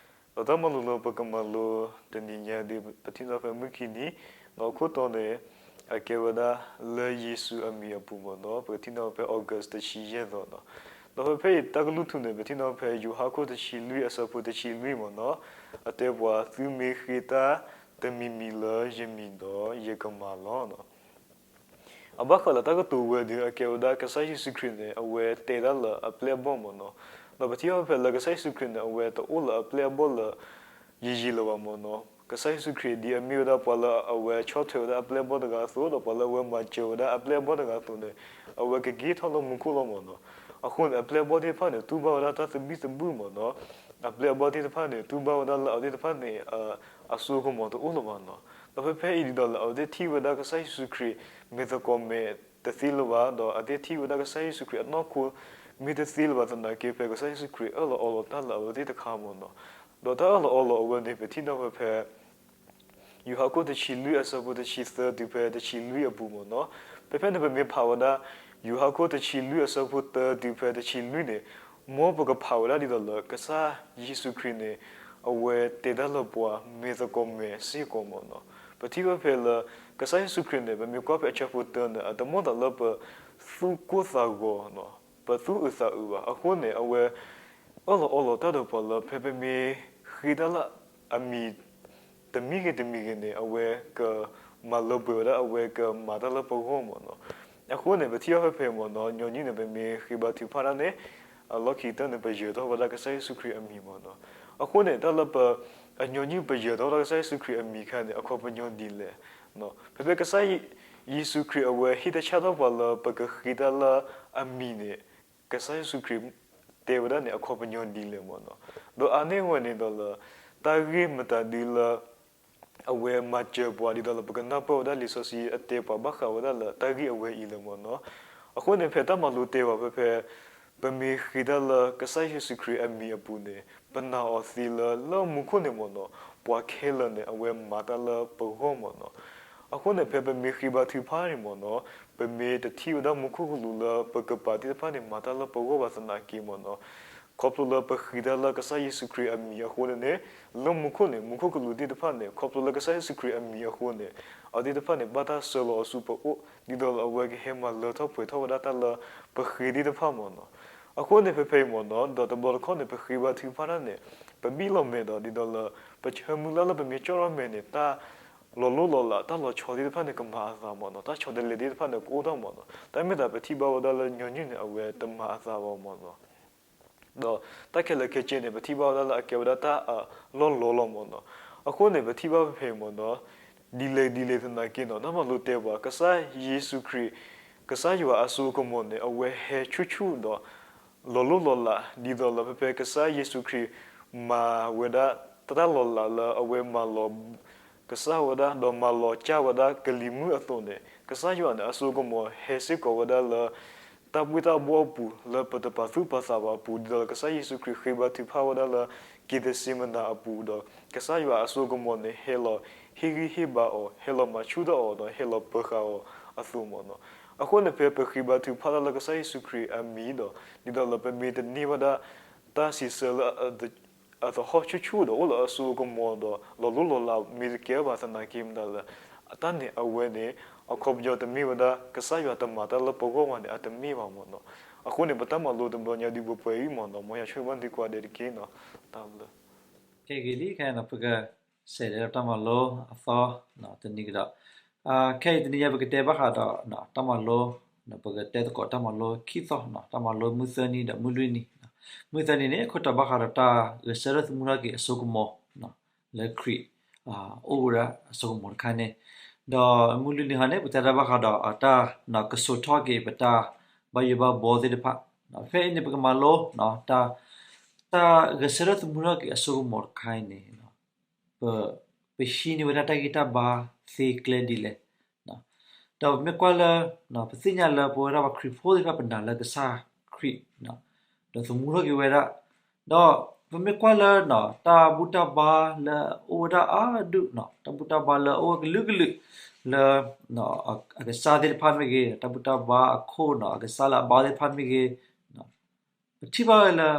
ဒီးတၢ်မၤလိလၢပကမၤလိတနံၤညါဒီး ပထံၣ်န့ၢ်ဖဲမုၢ်ခံနံၤ, ဒီးအခိၣ်တီန့ၣ် အကဲဝဲဒၣ်လၢယ့ၣ်ၡူးအမံၤအပူၤမ့ၢ်နီၢ်, ပကထံၣ်န့ၢ်ဖဲ August တဆံယဲၢ်သီနီၢ်, ဒီးဖဲဖဲအံၤတၢ်ကလုၢ်ထူၣ်န့ၣ် ပထံၣ်န့ၢ်ဖဲယိၤဟၣ်ခိၣ်တဆံလွံၢ်အဆၢဖိတဆံလွံၢ်မ့ၢ်နီၢ်, အတဲပှၤ သုမ့ၢ်ဃ့တၢ်တမံၤမံၤလၢယမံၤဒီး ယကမၤလီၤ. အဘၣ်ဃးလၢတၢ်ကတိၤဝဲဒီး အကဲဝဲဒၣ်ကစၢ်ယ့ၣ်ၡူးခရံာ်န့ၣ် အဝဲတဲတၢ်လၢအပျဲၢ်အဘီၣ်မ့ၢ်နီၢ်, ဒီးပထံၣ်အီၤဖဲလၢကစၢ်ယ့ၣ်ၡူးခရံာ်န့ၣ် အဝဲတအိၣ်လၢအပျဲၢ်အဘီၣ်လၢ ယံာ်ယံာ်လၢၤဘၣ်မ့ၢ်နီၢ်, ကစၢ်ယ့ၣ်ၡူးခရံာ်ဒ်အမ့ၢ်ဝဲဒၣ်ပှၤလၢအဝဲဆီၣ်ထွဲဝဲဒၣ်အပျဲၢ်အဘီၣ်တဂၤအသိး ဒီးပှၤလၢအဝဲမၤစၢၤဝဲဒၣ်အပျဲၢ်အဘီၣ်တဂၤအသိးန့ၣ်, အဝဲကက့ၤထီၣ်လၢမူခိၣ်လီၤမ့ၢ်နီၢ်, အဃိန့ၣ် အပျဲၢ်အဘီၣ်သ့ၣ်တဖၣ်န့ၣ် တူၢ်ဘၣ်ဝဲဒၣ်တၢ်သဘံၣ်သဘုၣ်မ့ၢ်နီၢ်, အပျဲၢ်အဘီၣ်သ့ၣ်တဖၣ်န့ၣ် တူၢ်ဘၣ်ဝဲဒၣ်လၢအဝဲသ့ၣ်တဖၣ်န့ၣ် အစိကမီၤတအိၣ်လၢၤဘၣ်နီၢ်, ဒီးဖဲဖဲအံၤဒ်သိးလၢအဝဲသ့ၣ်ထံၣ်ဝဲဒၣ်ကစၢ်ယ့ၣ်ၡူးခရံာ် မ့ၢ်သကိးမဲာ်တသ့လၢၤဘၣ်, ဒီးအဝဲသ့ၣ်ထံၣ်ဝဲဒၣ်ကစၢ်ယ့ၣ်ၡူးခရံာ်အနီၢ်ခိ မ့ၢ်တသ့လၢၤဘၣ်သနာ်က့ ဖဲကစၢ်ယ့ၣ်ၡူးခရံာ်အၢၣ်လီၤအီလီၤတၢ်လၢအဝဲသ့ၣ်တခါမ့ၢ်နီၢ်, ဒီးတၢ်အၢၣ်လီၤအီလီၤအဝဲန့ၣ် ပထံၣ်န့ၢ်ဝဲဖဲ ယိၤဟၣ်ခိၣ်တဆံလွံၢ်အဆၢဖိတဆံသၢတုၤဖဲတဆံလွံၢ်အပူၤမ့ၢ်နီၢ်, ဖဲဖဲန့ၣ် ပမ့ၢ်ဖးဝဲဒၣ် ယိၤဟၣ်ခိၣ်တဆံလွံၢ်အဆၢဖိသၢတုၤဖဲတဆံလွံၢ်န့ၣ်, မ်ပကဖးဝဲဒၣ်ဒ်သိးလၢ ကစၢ်ယ့ၣ်ၡူးခရံာ်န့ၣ် အဝဲတဲတၢ်လၢပှၤမ့ၢ်သကိးမဲာ်စ့ၢ်ကီးမ့ၢ်နီၢ်, ပထံၣ်ဝဲဖဲလၢ ကစၢ်ယ့ၣ်ၡူးခရံာ်န့ၣ် ပမ့ၢ်ကွၢ်ဖဲအဆၢဖိတၢန့ၣ် အတမ့ၢ်သးလၢပသူၣ်ကိၢ်သးဂီၤ ပသူၣ်အုးသးအုးဘၣ်. အဃိန့ၣ် အဝဲ အၢၣ်လီၤအီလီၤတၢ်ဒီးပှၤလၢ ဖဲပမ့ၢ်ဃ့တၢ်လၢအမံၤ တမံၤဂ့ၤတမံၤဂ့ၤန့ၣ် အဝဲကမၤလၢပှဲၤဝဲဒၣ် အဝဲကမၤတၢ်လၢပဂီၢ်မ့ၢ်နီၢ်. အဃိန့ၣ် ပထံၣ်အီၤဖဲဖဲမ့ၢ်နီၢ်, ညီနုၢ်န့ၣ် ပမ့ၢ်ဃ့ဘါထုကဖၣ်တၢ်န့ၣ် အလီၢ်ခံကတၢၢ်န့ၣ် ပယၢၤထီၣ်ဝဲဒၣ်ကစၢ်ယ့ၣ်ၡူးခရံာ်အမံၤမ့ၢ်နီၢ်. အဃိန့ၣ် တၢ်လၢပ အညီနုၢ်ပယၢၤထီၣ်ဝဲဒၣ်ကစၢ်ယ့ၣ်ၡူးခရံာ်အမံၤအခါန့ၣ် အခီပညီဒ်လဲၣ်. ဖဲဖဲကစၢ်ယ့ၣ်ၡူးခရံာ်အဝဲဟ့ၣ်တၢ်ဆၣ်ထီၣ်ပှၤလၢပကဃ့တၢ်လၢအမံၤန့ၣ် ကစၢ်ယ့ၣ်ၡူးခရံာ်တဲဝဲဒၣ်န့ၣ် အခီပညီဒ်လဲၣ်မ့ၢ်နီၢ်. ဒီးအါန့ၢ်ဝဲန့ၣ်ဒီးလၢ တၢ်ဂ့ၢ်မတၤဒ်လၢ အဝဲမၤစၢၤပှၤဒ်သိးလၢ ပကနၢ်ပၢၢ်ဝဲဒၣ်လံာ်စီဆှံအတဲပှၤဘၣ်ဃးဝဲဒၣ်လၢတၢ်ဂ့ၢ်အဝဲအံၤလၢမ့ၢ်နီၢ်. အဃိန့ၣ် ဖဲတၢ်မၤလိတဲပှၤဖဲဖဲ ပမ့ၢ်ဃ့တၢ်လၢကစၢ်ယ့ၣ်ၡူးခရံာ်အမံၤအပူၤန့ၣ် ပနာ်အီၤသ့လၢ လၢမူခိၣ်န့ၣ်မ့ၢ်နီၢ် ပှၤခဲလၢာ်န့ၣ် အဝဲမၤတၢ်လၢပဂီၢ်မ့ၢ်နီၢ်. အဃိန့ၣ် ဖဲပမ့ၢ်ဃ့ဘါထုကဖၣ်န့ၣ်မ့ၢ်နီၢ် ပမ့ၢ်တထံၣ်ဝဲဒၣ်မူခိၣ်ကလူးလၢပကပၤသ့ၣ်တဖၣ်န့ၣ် မၤတၢ်လၢပဂီၢ်ဘၣ်သနာ်က့မ့ၢ်နီၢ် ခီဖျိလၢပဃ့တၢ်လၢကစၢ်ယ့ၣ်ၡူးခရံာ်အမံၤအဃိန့ၣ်န့ၣ် လၢမူခိၣ်န့ၣ် မူခိၣ်ကလူးသ့ၣ်တဖၣ်န့ၣ် ခီဖျိလၢကစၢ်ယ့ၣ်ၡူးခရံာ်အမံၤအဃိန့ၣ် အဝဲသ့ၣ်တဖၣ်န့ၣ် ဘၣ်တၢ်ဆှၢလီၤအီၤဆူပအိၣ် ဒ်သိးလၢအဝဲကဟဲမၤလၢထီၣ်ပှဲၤထီၣ်ဝဲဒၣ်တၢ်လၢပဃ့သ့ၣ်တဖၣ်မ့ၢ်နီၢ်. အဃိန့ၣ် ဖဲဖဲအံၤမ့ၢ်နီၢ် ဒီးတဘျီတခီၣ်န့ၣ် ပဃ့ဘါထုကဖၣ်တၢ်န့ၣ် ပဘံၣ်လီၤမဲာ်ဒီး ဒ်သိးလၢ ပဆၢမုၢ်လၢ်လၢပမ့ၢ်ကၠီၣ်ထီၣ်မဲာ်န့ၣ် တၢ်လီၤလိၢ်လီၤလး တၢ်လီၤဆီသ့ၣ်တဖၣ်န့ၣ် ကမၤအသးမ့ၢ်နီၢ် တၢ်ဆီတလဲသ့ၣ်တဖၣ်န့ၣ် ကအိၣ်ထီၣ်မ့ၢ်နီၢ် တၢ်မ့ၢ်သးပထံၣ်ဘၣ်ဝဲဒၣ်လၢညီနုၢ်န့ၣ် အဝဲတမၤအသးဘၣ်မ့ၢ်နီၢ် ဒီးတၢ်ခဲလၢာ်ခဲဆ့န့ၣ် ပထံၣ်ဘၣ်ဝဲဒၣ်လၢအကဲဝဲဒၣ်တၢ်အလီၢ်လီၤလီၤမ့ၢ်နီၢ်. အဃိန့ၣ် ပထံၣ်ဘၣ်ဖဲဖဲမ့ၢ်နီၢ် ဒ်လဲၣ်ဒ်လဲၣ်သနာ်က့နီၢ် တၢ်မၤလိတဲပှၤ ကစၢ်ယ့ၣ်ၡူးခရံာ် ကစၢ်ယွၤအစိကမီၤန့ၣ် အဝဲဟဲဆူၣ်ဆူၣ်ဒီး လီၤလိၢ်လီၤလး ဒ်သိးလၢဖဲဖဲကစၢ်ယ့ၣ်ၡူးခရံာ် မၤဝဲဒၣ် တၢ်လီၤလးလၢအဝဲမၤလီၤ ကစၢ်ဝဲဒၣ် ဒီးမၤလီၤကၢ်ဝဲဒၣ်ကလံၤမုၢ်အသိးန့ၣ် ကစၢ်ယွၤန့ၣ် အစိကမီၤဟဲစ့ၢ်ကီးဝဲဒၣ်လၢ တၢ်ဘှ့ၣ်တၢ်ဘှီၣ်အပူၤ လၢပတပာ်သူၣ်ပာ်သးဘၣ်အပူၤ ဒ်သိးလၢကစၢ်ယ့ၣ်ၡူးခရံာ်ဃ့ဘါထုကဖၣ်ဝဲဒၣ်လၢ က့းသ့းစ့မနၤအပူၤဒီး ကစၢ်ယွၤအစိကမီၤန့ၣ် ဟဲလီၤ ဟ့ၣ်ဂံၢ်ဟ့ၣ်ဘါအီၤ, ဟဲလီၤမၤဆူၣ်ထီၣ်အီၤဒီး ဟဲလီၤပၢၤဃာ်အီၤအသိးမ့ၢ်နီၤ. အဃိန့ၣ် ဖဲပဃ့ဘါထုကဖၣ်တၢ်လၢကစၢ်ယ့ၣ်ၡူးခရံာ်အမံၤဒီး ဒ်သိးလၢပမ့ၢ်တန့ၢ်ဘၣ်ဒၣ် တၢ်စံးဆၢလၢ အသဟီၣ်ဆူၣ်ဆူၣ်ဒီးအိၣ်လၢအစိအကမီၤဒီး လီၤလိၢ်လီၤလး မ့ၢ်တကဲဘၣ်သနာ်က့မတၤလဲၣ်, တၢ်န့ၣ်အဝဲန့ၣ် အခီပညီတမ့ၢ်ဝဲဒၣ် ကစၢ်ယွၤတမၤတၢ်လၢပဂီၢ်ဘၣ်န့ၣ် အတမ့ၢ်ဘၣ်မ့ၢ်နီၤ. အဃိန့ၣ် ပတၢ်မၤလိတဘျီညါဒုးပှဲၤပှဲၤအံၤမ့ၢ်နီၤ, မ်ယွၤဆိၣ်ဂ့ၤဘၣ်သုကိးဂၤဒဲးတက့ၢ်နီၤ. တၢ်ဘျုး ကဲဂ့ၤလံ ခဲအံၤနီၤ ပကစးလဲၤဒီးတၢ်မၤလိအသီတနံၤကဒီး, ခဲအံၤတနံၤညါ ပကတဲဘၣ်ဃးဒီး တၢ်မၤလိ, ပကတဲသကိးတၢ်မၤလိခံသီ, တၢ်မၤလိမုၢ်သၢနံၤဒီးမုၢ်လွံၢ်နံၤ, မုၢ်သၢနံၤန့ၣ် ခိၣ်တီဘၣ်ဃးဒီးတၢ်ဂဲၤဆၢထၢၣ်သမူထီၣ်က့ၤအစိကမီၤ လၢခရံာ် အိၣ်ဝဲဒၣ်အစိကမီၤတခါန့ၣ်, ဒီးမုၢ်လွံၢ်နံၤဟီန့ၣ် ပတဲတၢ်ဘၣ်ဃးဒီးတၢ် ကစိာ်ထီၣ်က့ၤပတၢ်ဘၣ်ယိၣ်ဘၣ်ဘီသ့ၣ်တဖၣ်, ဖဲအံၤန့ၣ် ပကမၤလိ တၢ်ဂဲၤဆၢထၢၣ်သမူထီၣ်က့ၤအစိကမီၤတခါအံၤန့ၣ် ပဟံးန့ၢ်ဝဲဒၣ်တၢ်ဂံၢ်တၢ်ဘါသ့ကျဲဒ်လဲၣ်, ဒီးပမ့ၢ်ကွၢ်လၢ ပသ့ၣ်ညါလၢပဝဲဒၣ်ပှၤခရံာ်ဖိသ့ၣ်တဖၣ် ပနာ်လၢကစၢ်ခရံာ် ဒီးသမူထီၣ်က့ၤဝဲဒၣ်, ဒီးပမ့ၢ်ကွၢ်လၢ တၢ်ဘူၣ်တၢ်ဘါလၢအအိၣ်ဝဲဒၣ်အါဒူၣ်, တၢ်ဘူၣ်တၢ်ဘါလၢအအိၣ်ဝဲကလုာ်ကလုာ် လၢ အကစၢ်သ့ၣ်တဖၣ်မ့ၢ်ဂ့ၤ, တၢ်ဘူၣ်တၢ်ဘါအခိၣ်နီၤ အကစၢ်လၢအဘါသ့ၣ်တဖၣ်မ့ၢ်ဂ့ၤ, ပထံၣ်ဘၣ်ဝဲလၢ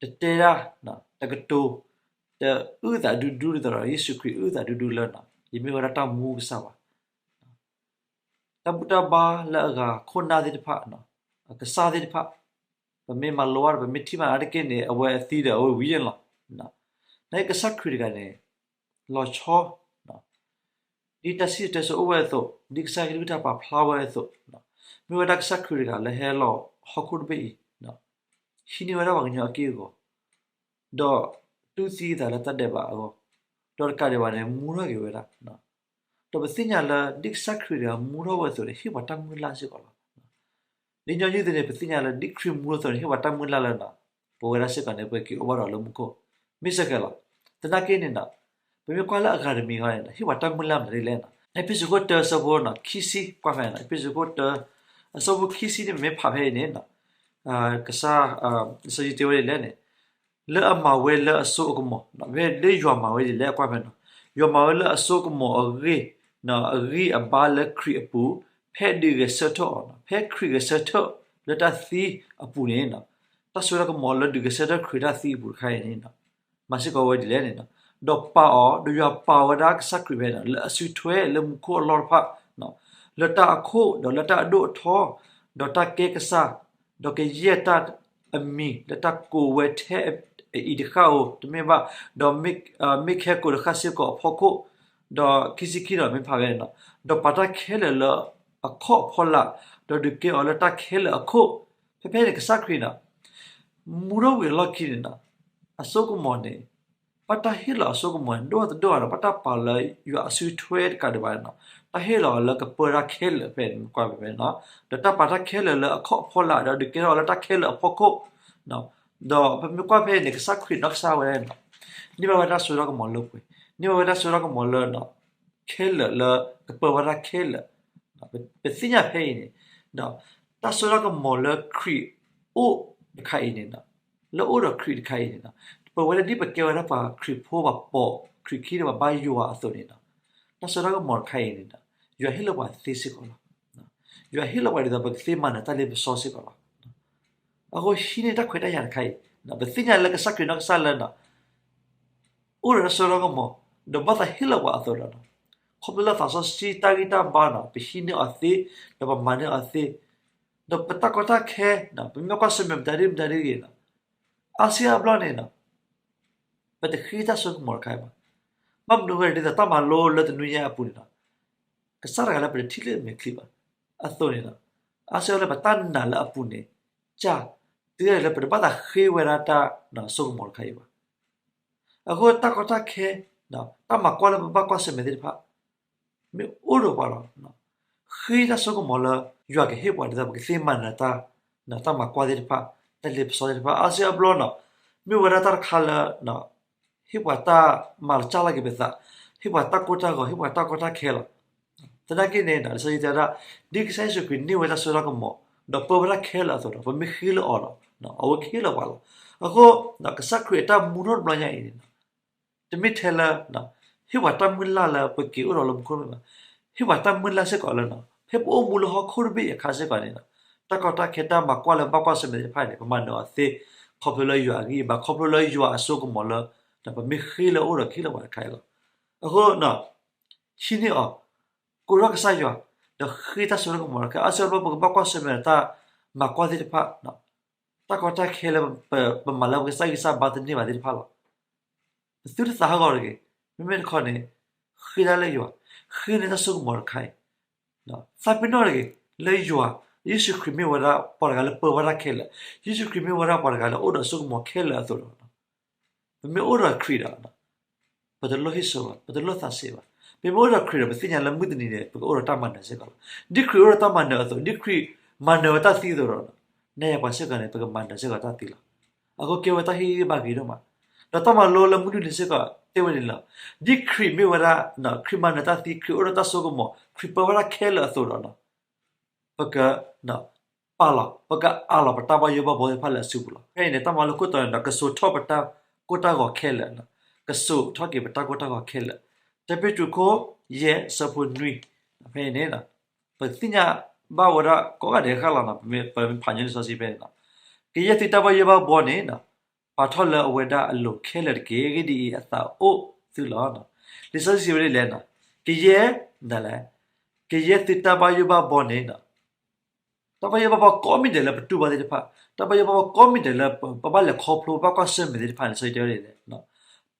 တတဲဒၣ် တကတိၤ တအုၣ်သးဒူဒူဒ်သိးဒီး ယ့ၣ်ၡူးခရံာ်အုၣ်သးဒူဒူလၢ ယမ့ၢ်ဝဲဒၣ်တၢ်မူကစၢ်ဘၣ်. တၢ်ဘူၣ်တၢ်ဘါလၢအဂၤခိၣ်နၢ်သ့ၣ်တဖၣ်, အကစၢ်သ့ၣ်တဖၣ်, ပမ့ၢ်မၤလိအါဒီး ပမ့ၢ်ထံၣ်မၤအါတက့ၢ်န့ၣ် အဝဲအသံဒီးအဝဲဝံၤလီၤ. နာ်က့ကစၢ်ခရံာ်တဂၤန့ၣ် လီၤဆီ ဒ်တၢ်စံၣ်စိၤတဲစိၤအိၣ်ဝဲအသိး, ဒ်ကစၢ်ယွၤကလုၢ်ကထါပာ်ဖျါဝဲအသိး, မ့ၢ်ဝဲဒၣ်ကစၢ်ခရံာ်တဂၤလၢဟဲလီၤဟီၣ်ခိၣ်တဘ့ၣ်အံၤ, ဟံးန့ၢ်ဝဲဒၣ်ပှၤကညီအက့ၢ်အဂီၤ, ဒီးတူၢ်သံအသးလၢတၢ်ဒဲးဘးအဂီၢ်, ဒီးတကးဒံးဘၣ်န့ၣ် မူထီၣ်က့ၤဝဲဒၣ် ဒီးပသ့ၣ်ညါလၢ ဒ်ကစၢ်ခရံာ်တဂၤမူထီၣ်ဝဲအသိးန့ၣ် ဟ့ၣ်ပှၤတၢ်မုၢ်လၢ်စ့ၢ်ကီးလီၤ. ဒ်ညီနုၢ်သ့ၣ်န့ၣ် ပသ့ၣ်ညါလၢ ဒ်ခရံာ်မူထီၣ်အသိးန့ၣ် ဟ့ၣ်ပှၤတၢ်မုၢ်လၢ်လၢ ပဝဲဒၣ်စ့ၢ်ကီးန့ၣ် ပက့ၤအိၣ်ဘၣ်ဒီးလၢမူခိၣ်, မ့ၢ်စ့ၢ်ကီးလီၤ. သနာ်က့န့ၣ် ပမ့ၢ်ကွၢ်လၢအဂၤတမံၤဃီန့ၣ် ဟ့ၣ်ပှၤတၢ်မုၢ်လၢ်မနုၤဒ်လဲၣ်. အ့းဖ့းစူးခိၣ်တၢအဆၢဖိခံဆံ ကွၢ်ဖဲန့ၣ် အ့းဖ့းစူးခိၣ်တၢ အဆၢဖိခံဆံန့ၣ် ပမ့ၢ်ဖးဖဲအံၤန့ၣ် ကစၢ် စီဆှံတဲဝဲဒ်လဲၣ်န့ၣ်, လၢအမၤဝဲလၢအစိအကမီၤ, ဖဲလၢယွၤမၤဝဲဒ်လဲၣ် ကွၢ်ဖဲန့ၣ်, ယွၤမၤဝဲလၢအစိအကမီၤအဂ့ၢ်, အဂံၢ်အဘါလၢခရံာ်အပူၤ, ဖဲဒုးဂဲၤဆၢထၢၣ်အီၤ, ဖဲခရံာ်ဂဲၤဆၢထၢၣ်လၢတၢ်သံအပူၤန့ၣ်, တၢ်စိတၢ်ကမီၤလၢဒုးဂဲၤဆၢထၢၣ်ခရံာ်တၢ်သံအပူၤတခါအံၤန့ၣ် မၤစ့ၢ်ကီးဝဲဒ်လဲၣ်န့ၣ်, ဒီးပာ်အီၤ, ဒီးယွၤပာ်ဝဲဒၣ်ကစၢ်ခရံာ်ဖဲန့ၣ် လၢအစုထွဲလၢမူခိၣ်အလီၢ်တဖၣ်, လၢတၢ်အခိၣ် ဒီးလၢတၢ်အဒိၣ်အထီ, ဒီးတၢ်ကဲကစၢ်, ဒီးကယဲၢ်တၢ်အမံၤ လၢတၢ်ကိးဝဲထဲအအံၤတဃၣ်ဧိၤတမ့ၢ်ဘၣ်, ဒီးမ့ၢ်ခဲကိာ်တဃၣ်စ့ၢ်ကီးအဖီခိၣ်, ဒီးခံဆံခံဒီးမ့ၢ်ဖးဖဲန့ၣ်, ဒီးပာ်တၢ်ခဲလၢာ်လၢအခီၣ်အဖီလာ်, ဒီးဒုးကဲအီၤလၢတၢ်ခဲလၢာ်အခိၣ်, ဖဲဖဲန့ၣ်ကစၢ်ခရံာ်န့ၣ် မူထီၣ်ဝံၤအလီၢ်ခံန့ၣ် အစိကမီၤန့ၣ် ဘၣ်တၢ်ဟ့ၣ်လီၤအစိကမီၤန့ၣ် ဒိၣ်တဒိၣ်ဒီး ဘၣ်တၢ်ပာ်လၢယွၤအစုထွဲတကးဒံးဘၣ်န့ၣ်, တၢ်ဟ့ၣ်လီၤလၢကပၢတၢ်ခဲလၢာ်ဖဲန့ၣ် ကွၢ်ဖဲဖဲန့ၣ်, ဒီးတၢ်ပာ်တၢ်ခဲလၢာ်လၢအခီၣ်အဖီလာ် ဒီးဒုးကဲထီၣ်အီၤလၢတၢ်ခဲလၢာ်အဖီခိၣ်, ဒီးပမ့ၢ်ကွၢ်ဖဲအံၤန့ၣ် ကစၢ်ခရံာ်နီၢ်ကစၢ်ဝဲန့ၣ် န့ၢ်ဘၣ်ဝဲတၢ်စိတၢ်ကမီၤလၢပှဲၤ, န့ၢ်ဘၣ်ဝဲတၢ်စိတၢ်ကမီၤလၢ ခဲလၢာ်လၢ ကပၢဝဲဒၣ်ခဲလၢာ်, ပသ့ၣ်ညါဖဲအံၤန့ၣ်, တၢ်စိတၢ်ကမီၤလၢခရံာ်အိၣ်တခါအံၤန့ၣ်, လၢအိၣ်ဒီးခရံာ်တခါအံၤန့ၣ်, ပဝဲဒၣ်ဒ်ပကဲဝဲဒၣ်ပှၤခရံာ်ဖိပှၤပိာ်ခရံာ်ခံဒီးပှၤဘါယွၤအသိးန့ၣ်, တၢ်စိတၢ်ကမီၤတခါအံၤန့ၣ်, ယွၤဟ့ၣ်လီၤပှၤသ့စ့ၢ်ကီးလီၤ. ယွၤဟ့ၣ်လီၤပှၤဒ်သိးပကသ့မၤနၢၤတၢ်လ့ပစီစ့ၢ်ကီးလီၤ. အဃိဟံးန့ၢ်တၢ်ခွဲးတၢ်ယာ်တခါအံၤ, ပသ့ၣ်ညါလၢကစၢ်ခရံာ်နီၢ်ကစၢ်လၢ အိၣ်ဒီးတၢ်စိတၢ်ကမီၤ, ဒီးဘၣ်သးဟ့ၣ်လီၤပှၤအသိးဒီး, ခီဖျိလၢသးစီဆှံတၢ်ဂံၢ်တၢ်ဘါန့ၣ် ပဟံးန့ၢ်အီၤသ့, ဒီးပမၤန့ၢ်အီၤသ့, ဒီးပတၢ်ကီတၢ်ခဲ, ပမ့ၢ်ကွၢ်ဆၢၣ်မဲာ်မတၤဒ်မတၤဒ်ဂ့ၤန့ၣ်, အါစုအါဘျီန့ၣ် ပတဃ့တၢ်စိကမီၤတခါအံၤဘၣ်. ဘၣ်မနုၤအဃိန့ၣ် ဒ်သိးတၢ်မၤလိလၢတနွံညါအပူၤန့ၣ် ကစၢ်တဂၤလၢပတထံၣ်လၢမဲာ်ချံဘၣ်. အသိးန့ၣ် အါစုအါဘျီပတၢ်နာ်လၢအပူၤန့ၣ် ကၢ် တုၤဒၣ်လဲာ်လၢပတဘၣ်သးဃ့ဝဲဒၣ်တၢ်စိကမီၤတခါအံၤဘၣ်. အဃိတၢ်ကီတၢ်ခဲ, တၢ်မၤကွၢ်လၢပဘၣ်ကွၢ်ဆၢၣ်မဲာ်သ့ၣ်တဖၣ် မ့ၢ်အိၣ်ဒီးပှၤလီၤ. ဃ့တၢ်စိကမီၤလၢ ယွၤကဟ့ၣ်ပှၤဒ်သိးပကသ့မၤနၢၤတၢ်, တၢ်မၤကွၢ်သ့ၣ်တဖၣ်, တၢ်လ့ပစီသ့ၣ်တဖၣ် အါစုအါဘျီန့ၣ် မ့ၢ်ဝဲဒၣ်တၢ်တခါလၢ ဟ့ၣ်ပှၤတၢ်မၤတၢ်လၢက့ၤပသး, ဟ့ၣ်ပှၤတၢ်ကိၢ်တၢ်ဂီၤ, ဟ့ၣ်ပှၤတၢ်ကီတၢ်ခဲလီၤ. သနာ်က့န့ၣ် လံာ်စီဆှံတဲဝဲဒၣ် ဒ်ကစၢ်ယ့ၣ်ၡူးခရံာ်န့ၢ်ဝဲတၢ်စိတၢ်ကမီၤ ဒီးပၢဝဲဒၣ်ခဲလၢာ်အသိးဒီး ပမ့ၢ်ဃ့လၢအီၤဒီး အဝဲကဟ့ၣ်လီၤပှၤလီၤ. အဃိ ကစၢ်ခရံာ်အတၢ်မူထီၣ်တဘျီညါအံၤန့ၣ် တမ့ၢ်ထဲလၢ ဟ့ၣ်ပှၤတၢ်မုၢ်လၢ်လၢပက့ၤအိၣ်ဒီးလၢမူခိၣ်တဘ့ၣ်ဘၣ်. ဟ့ၣ်ပှၤတၢ်မုၢ်လၢ်စ့ၢ်ကီးလၢ ဖဲပအိၣ်မူလၢဟီၣ်ခိၣ်တဘ့ၣ်အခါစ့ၢ်ကီးန့ၣ် တၢ်ကီတၢ်ခဲတၢ်မၤကွၢ်လၢဘၣ်ကွၢ်ဆၢၣ်မဲာ်သ့ၣ်တဖၣ်န့ၣ် ပမၤနၢၤအီၤသ့ ခီဖျိလၢယွၤအဂံၢ်ဘါ ခီဖျိလၢယွၤအစိကမီၤလၢ ပမ့ၢ်ဃ့လၢအအိၣ်ဒီးကဟ့ၣ်လီၤပှၤတခါအံၤလီၤ. အဃိ ဟံးန့ၢ်အီၤ, ကိးထီၣ်ကစၢ်ယွၤ, ဒီးဃ့တၢ်စိတၢ်ကမီၤတခါ အါစုအါဘျီပကဘၣ်ကွၢ်ဆၢၣ်မဲာ်ဒီးတၢ်မၤကွၢ်သ့ၣ်တဖၣ်, တၢ်ကီတၢ်ခဲလၢပမၤလၢပကစၢ်ဂံၢ်စၢ်ဘါတန့ၢ်ဘၣ်သ့ၣ်တဖၣ်လီၤ. ပသုတသးဟးဂီၤတဂ့ၤ. မ့မ့ၢ်တခီန့ၣ် ဃ့တၢ်လၢယွၤ, ဃ့န့ၢ်တၢ်စိကမီၤတခါအံၤ သးပ့ၤနီၣ်တဂ့ၤ လၢယွၤ, ယ့ၣ်ၡူးခရံာ်မ့ၢ်ဝဲဒၣ်ပှၤတဂၤလၢပၢဝဲဒၣ်ခဲလၢာ်, ယ့ၣ်ၡူးခရံာ်မ့ၢ်ဝဲဒၣ်ပှၤတဂၤလၢအိၣ်ဒီးစိကမီၤခဲလၢာ်အသိးဒီး ပမ့ၢ်အိၣ်ဒီးခရံာ်ဒီး ပတလိၣ်ဟ့ၣ်စိဘၣ်, ပတလိၣ်သးဆံးဘၣ်. ပမ့ၢ်အိၣ်ဒီးခရံာ်ဒီး ပသ့ၣ်ညါလၢမုၢ်တနံၤန့ၣ် ပကအိၣ်ဒီးတၢ်မၤနၢၤစ့ၢ်ကီးလီၤ. ဒ်ခရံာ်အိၣ်ဒီးတၢ်မၤနၢၤအသိး, ဒ်ခရံာ်မၤနၢၤဝဲတၢ်သံအသိးဒီး နၤယၤပှၤစ့ၢ်ကီးန့ၣ် ပကမၤနၢၤစ့ၢ်ကီးတၢ်သံလီၤ. အဃိကဲဝဲတၢ်ဟ့ၣ်ဂံၢ်ဘါဂ့ၤဒိၣ်မး, ဒီးတၢ်မၤလိလၢမုၢ်လွံၢ်နံၤစ့ၢ်ကီးတဲဝဲန့ၣ်လီၤ. ဒ်ခရံာ်မ့ၢ်ဝဲဒၣ် ခရံာ်မၤနၢၤတၢ်သံ, ခရံာ်အိၣ်ဒီးတၢ်စိကမီၤ, ခရံာ်ပၢဝဲဒၣ်ခဲလၢာ်အသိးဒီး ပက ပာ်လီၤ, ပကအးလီၤပတၢ်ဘၣ်ယိၣ်ဘၣ်ဘီသ့ၣ်တဖၣ်လၢအစုပူၤလီၤ. ဖဲအံၤန့ၣ် တၢ်မၤလိခိၣ်တီန့ၣ်ဒီး ကစိာ်ထီၣ်ပတၢ်ကိၢ်တၢ်ဂီၤခဲလၢာ်, ကစိာ်ထီၣ်က့ၤပတၢ်ကိၢ်တၢ်ဂီၤခဲလၢာ်. တၢ်ပ့းတရူးခိၣ်ယဲၢ်ဆၢဖိနွံ, ဖဲအံၤန့ၣ် ပသ့ၣ်ညါဘၣ်ဝဲဒၣ်ကိးဂၤဒဲးဃၣ်လီၤ, ပမ့ၢ်ဖးညီလံာ်စီဆှံဖဲန့ၣ်, ကယဲၢ်သုတၢ်ဘၣ်ယိၣ်ဘၣ်ဘီန့ၣ် ပာ်ထီၣ်လၢအဝဲဒၣ်အလိၤခဲလၢာ်တက့ၢ်. အဂ့ၢ်ဒ်အံၤ, အသးအိၣ်သုလီၤ. လံာ်စီဆှံစံးဝဲဒ်လဲၣ်, ကယဲၢ်, ဒ်လဲၣ်, ကယဲၢ်သုတၢ်ဘၣ်ယိၣ်ဘၣ်ဘီန့ၣ် တၢ်ဘၣ်ယိၣ်ဘၣ်ဘီကိးမံၤဒဲးလၢပတူၢ်ဘၣ်သ့ၣ်တဖၣ်, တၢ်ဘၣ်ယိၣ်ဘၣ်ဘီကိးမံၤဒဲးလၢပဘၣ်လဲၤခီဖျိ ပဘၣ်ကွၢ်ဆၢၣ်မဲာ်သ့ၣ်တဖၣ်န့ၣ် လံာ်စီဆှံတဲဝဲဒ်လဲၣ်,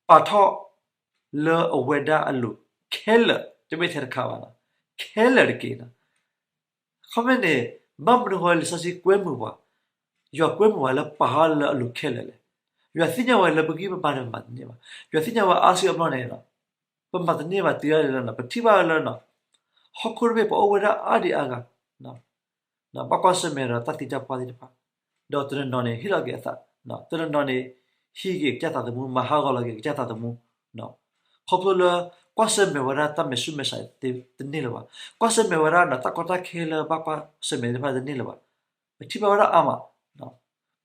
ပာ်ထီၣ်လၢအဝဲဒၣ်အလိၤခဲလၢာ်, တမ့ၢ်ထဲတခါဘၣ်, ခဲလၢာ်တက့ၢ်. ခီဖျိန့ၣ် ဘၣ်မနုၤဃိလံာ်စီဆှံကွဲမုာ်ပှၤ, ယွၤကွဲမုာ်ပှၤလၢပာ်ထီၣ်လၢအလိၤခဲလၢာ်လဲၣ်. ယွၤသ့ၣ်ညါဝဲလၢပဂံၢ်ပဘါန့ၣ် ပမၤတန့ၢ်ဘၣ်. ယွၤသ့ၣ်ညါဝဲအါစုအါဘျီန့ၣ် ပမၤတန့ၢ်ဘၣ်တုၤဒၣ်လဲာ်လၢ ပထံၣ်ဘၣ်လၢ ဟီၣ်ခိၣ်တဘ့ၣ်ပှၤအိၣ်ဝဲဒၣ်အါဒံးအါဂၤ ဘၣ်ကွၢ်ဆၢၣ်မဲာ်ဒီးတၢ်သံတၢ်ပှၢ်သ့ၣ်တဖၣ်, ဒီးတနီၤနီၤန့ၣ် ဟ့ၣ်လီၤက့ၤအသး, တနီၤနီၤန့ၣ် ဟံးက့ၤကစၢ်သးသမူ, မၤဟးဂီၤလီၤက့ၤကစၢ်သးသမူ, ခီဖျိလၢ ကွၢ်ဆၢၣ်မဲာ်ဝဲဒၣ်တၢ်မဲာ်ဆူမဲာ်ဆှးတန့ၢ်လၢၤဘၣ်, ကွၢ်ဆၢၣ်မဲာ်ဝဲဒၣ် တၢ်ကီတၢ်ခဲလၢဘၣ်ကွၢ်ဆၢၣ်မဲာ်သ့ၣ်တဖၣ်တန့ၢ်လၢၤဘၣ်. ပထံၣ်ဘၣ်ဝဲဒၣ်အါမး,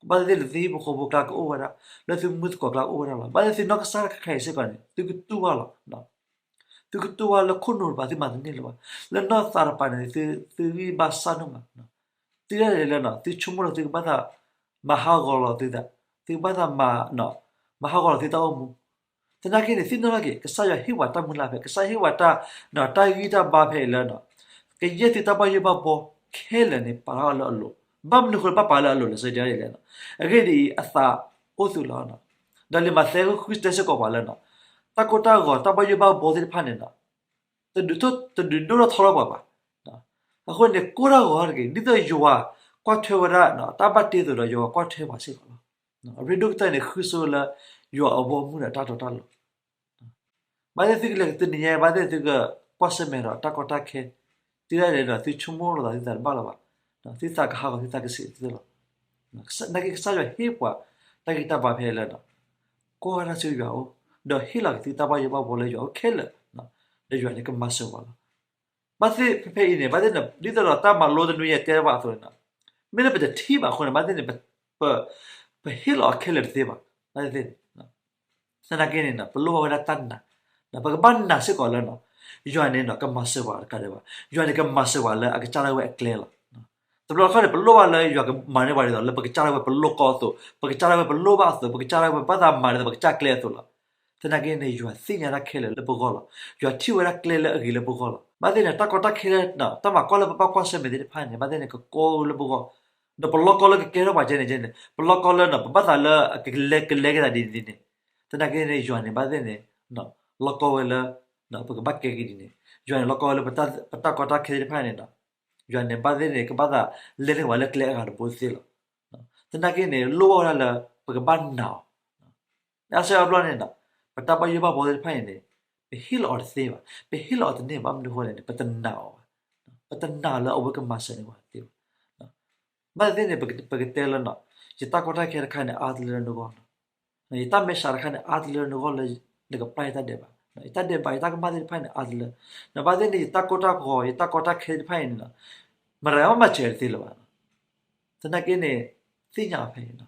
ဘၣ်သ့ၣ်သ့ၣ်လၢသုဟံၣ်ဖိဃီဖိကျါကအိၣ်ဝဲဒၣ်, လၢသုမုၢ်သကိးကျါကအိၣ်ဝဲဒၣ်လီၤ. ဘၣ်သ့ၣ်သ့ၣ်နီၢ်ကစၢ်တခါခါအံၤစ့ၢ်ကီးန့ၣ် သုကတူၢ်ဘၣ်လီၤ. သုကတူၢ်ဘၣ်လၢခိၣ်နူာ်တပၤသုမၤတန့ၢ်လၢၤဘၣ်, လၢနီၢ်သးတပၤန့ၣ် သုဂံၢ်ဘါစၢ်နီၢ်မး, တုၤဒၣ်လဲာ်လၢ သုဆိကမိၣ်လၢသုကဘၣ်သး မၤဟးဂီၤလီၤသုသး, သုကဘၣ်သးမၤ မၤဟးဂီၤလီၤသုတၢ်အိၣ်မူ, သနာ်က့န့ၣ် သ့ၣ်နီၣ်ထီၣ်က့ၤ ကစၢ်ယွၤဟ့ၣ်ပှၤတၢ်မုၢ်လၢ်ဖဲ ကစၢ်ယွၤဟ့ၣ်ပှၤတၢ် တၢ်ဂံၢ်တၢ်ဘါဖဲအံၤလၢ ကယဲၢ်သုတၢ်ဘၣ်ယိၣ်ဘၣ်ဘီခဲလၢာ်န့ၣ် ပာ်ထီၣ်လၢအလိၤ, ဘၣ်မနုၤဃိလၢဘၣ်ပာ်လၢအလိၤလဲၣ် စံးတဲလဲၣ်, အဂ့ၢ်ဒ်အံၤ အသးအိၣ်သုလီၤ. ဒီးလံာ်မးသဲဃုတဲစ့ၢ်ကီးပှၤလၢ တၢ်ကိၢ်တၢ်ဂီၤတၢ်ဘၣ်ယိၣ်ဘၣ်ဘီသ့ၣ်တဖၣ်န့ၣ် တဒုးဒိၣ်ထီၣ်ထီထီၣ်ပှၤဘၣ်. အဃိန့ၣ် ကိၢ်တၢ်ဂီၤတဂ့ၤ, ဒ်သိးယွၤကွၢ်ထွဲဝဲဒၣ် တၢ်ဘၣ်တ့အသိးဒီး ယွၤကွၢ်ထွဲပှၤစ့ၢ်ကီးလီၤ. အရ့ဒိၣ်ကတၢၢ်န့ၣ် ဃုဆိလၢယွၤအဘီအမုၢ်ဒီးတၢ်တီတၢ်လိၤ ဘၣ်သ့ၣ်သုကလဲၤကတနံၤညါ ဘၣ်သ့ၣ်သုကကွၢ်ဆၢၣ်မဲာ်ဒီးတၢ်ကီတၢ်ခဲ, တုၤဒၣ်လဲာ်ဒီး သုဆိကမိၣ်လိာ်သးသုသးတဘၣ်လၢၤဘၣ်, သုသးကဟးဂီၤသုသးကဆံးသုလီၤ. သနာ်က့ကစၢ်ယွၤဟ့ၣ်ပှၤတၢ်ဂံၢ်တၢ်ဘါဖဲအံၤလၢ ကိးဂၤဒဲးဆူယွၤအအိၣ်, ဒီးဟ့ၣ်လီၤက့ၤသုတၢ်ဘၣ်ယိၣ်ဘၣ်ဘီလၢယွၤအအိၣ်ခဲလၢာ်, ဒီးယွၤန့ၣ်ကမၤစၢၤပှၤလီၤ. ဘၣ်သ့ၣ်ဖဲဖဲအံၤန့ၣ် ဘၣ်သ့ၣ်န့ၣ် ဒ်သိးဒီးတၢ်မၤလိတနွံယတဲဘၣ်အသိးန့ၣ်, မ့ၢ်လၢပတထံၣ်ဘၣ်အဃိန့ၣ် ဘၣ်သ့ၣ်န့ၣ် ပဟ့ၣ်လီၤအီၤခဲလၢာ်တသ့ဘၣ်. ဘၣ်သ့ၣ်သ့ၣ်န့ၣ် သနာ်က့န့ၣ် ပလိၣ်ဘၣ်ဝဲဒၣ်တၢ်နာ်, ပကဘၣ်နာ်စ့ၢ်ကီးလၢ ယွၤန့ၣ် ကမၤစၢၤပှၤတကးဒံးဘၣ်, ယွၤန့ၣ်ကမၤစၢၤပှၤလၢအကစၢ်ဒၣ်ဝဲအကျဲလီၤ. တဘျီတခီၣ်န့ၣ် ပလိၣ်ဘၣ်လၢယွၤကမၤန့ၢ်ပှၤဒ်သိးလၢပကစၢ်ဒၣ်ဝဲပလိၣ်ကီအသိး, ပကစၢ်ဒၣ်ဝဲပလိၣ်ဘၣ်အသိး, ပကစၢ်ဒၣ်ဝဲပဘၣ်သးမၤဒ်သိးပကစၢ်ကျဲအသိးလီၤ. သနာ်က့န့ၣ် ယွၤသ့ၣ်ညါတၢ်ခဲလၢာ်လၢပဂီၢ်လီၤ. ယွၤထံၣ်ဝဲဒၣ်ကျဲလၢအဂ့ၤလၢပဂီၢ်လီၤ. ဘၣ်သ့ၣ်န့ၣ် တၢ်ကီတၢ်ခဲလၢ တၢ်မၤကွၢ်လၢပဘၣ်ကွၢ်ဆၢၣ်မဲာ်သ့ၣ်တဖၣ်န့ၣ် ဘၣ်သ့ၣ်န့ၣ် ကကီလၢပဂီၢ်, ဒီးပလိၣ်ကီလၢကကဲထီၣ်ပှၤကဲန့ၣ်ကဲန့ၣ် ပလိၣ်ကီလၢ ပဘၣ်သးလၢကလဲၤကလဲၤက့ၤသးဒ်န့ၣ်န့ၣ်, သနာ်က့န့ၣ် ယွၤန့ၣ် ဘၣ်သ့ၣ်န့ၣ် လိၣ်ကီဝဲလၢ ပကဘၣ်ကဲက့ၤဒ်န့ၣ်, ယွၤန့ၣ် လိၣ်ကီဝဲလၢပတၢ်ကီတၢ်ခဲသ့ၣ်တဖၣ်န့ၣ် ယွၤန့ၣ် ဘၣ်သ့ၣ်န့ၣ် ကဘၣ်သးလဲၤန့ၢ်ပှၤလၢကျဲအဂၤတဘိသ့လီၤ. သနာ်က့န့ၣ် လိၣ်ဘၣ်ဝဲဒၣ်လၢ ပကဘၣ်နာ်အီၤ, အါစုအါဘျီန့ၣ် ပတၢ်ဘၣ်ယိၣ်ဘၣ်ဘီသ့ၣ်တဖၣ်အံၤန့ၣ် ပဟ့ၣ်လီၤအီၤတသ့ဘၣ်, ပဟ့ၣ်လီၤအီၤတန့ၢ်ဘၣ်. မနုၤအဃိလဲၣ်န့ၣ် ပတနာ်အီၤဘၣ်, ပတနာ်လၢအဝဲကမၤစၢၤန့ၢ်ပှၤတသ့ဘၣ်. ဘၣ်သ့ၣ်သ့ၣ်န့ၣ် ပကတဲလၢ ယတၢ်ကီတၢ်ခဲတခါန့ၣ် အါတလၢနဂီၢ်လီၤ. ယတၢ်မဲာ်ဆှးတခါန့ၣ် အါတလၢနဂီၢ်လၢ နကပျၢ်ယတၢ်ဒဲးဘး, ယတၢ်ဒဲးဘး ယတၢ်ကမၣ်သ့ၣ်တဖၣ်န့ၣ် အါတလၢ, ဘၣ်သ့ၣ်န့ၣ် ယတၢ်ကိၢ်တၢ်ဂီၤ ယတၢ်ကီတၢ်ခဲသ့ၣ်တဖၣ်အံၤန့ၣ် မတၤမၤစၢၤတသ့လၢၤဘၣ်. သနာ်က့န့ၣ် သ့ၣ်ညါအီၤဖဲအံၤ,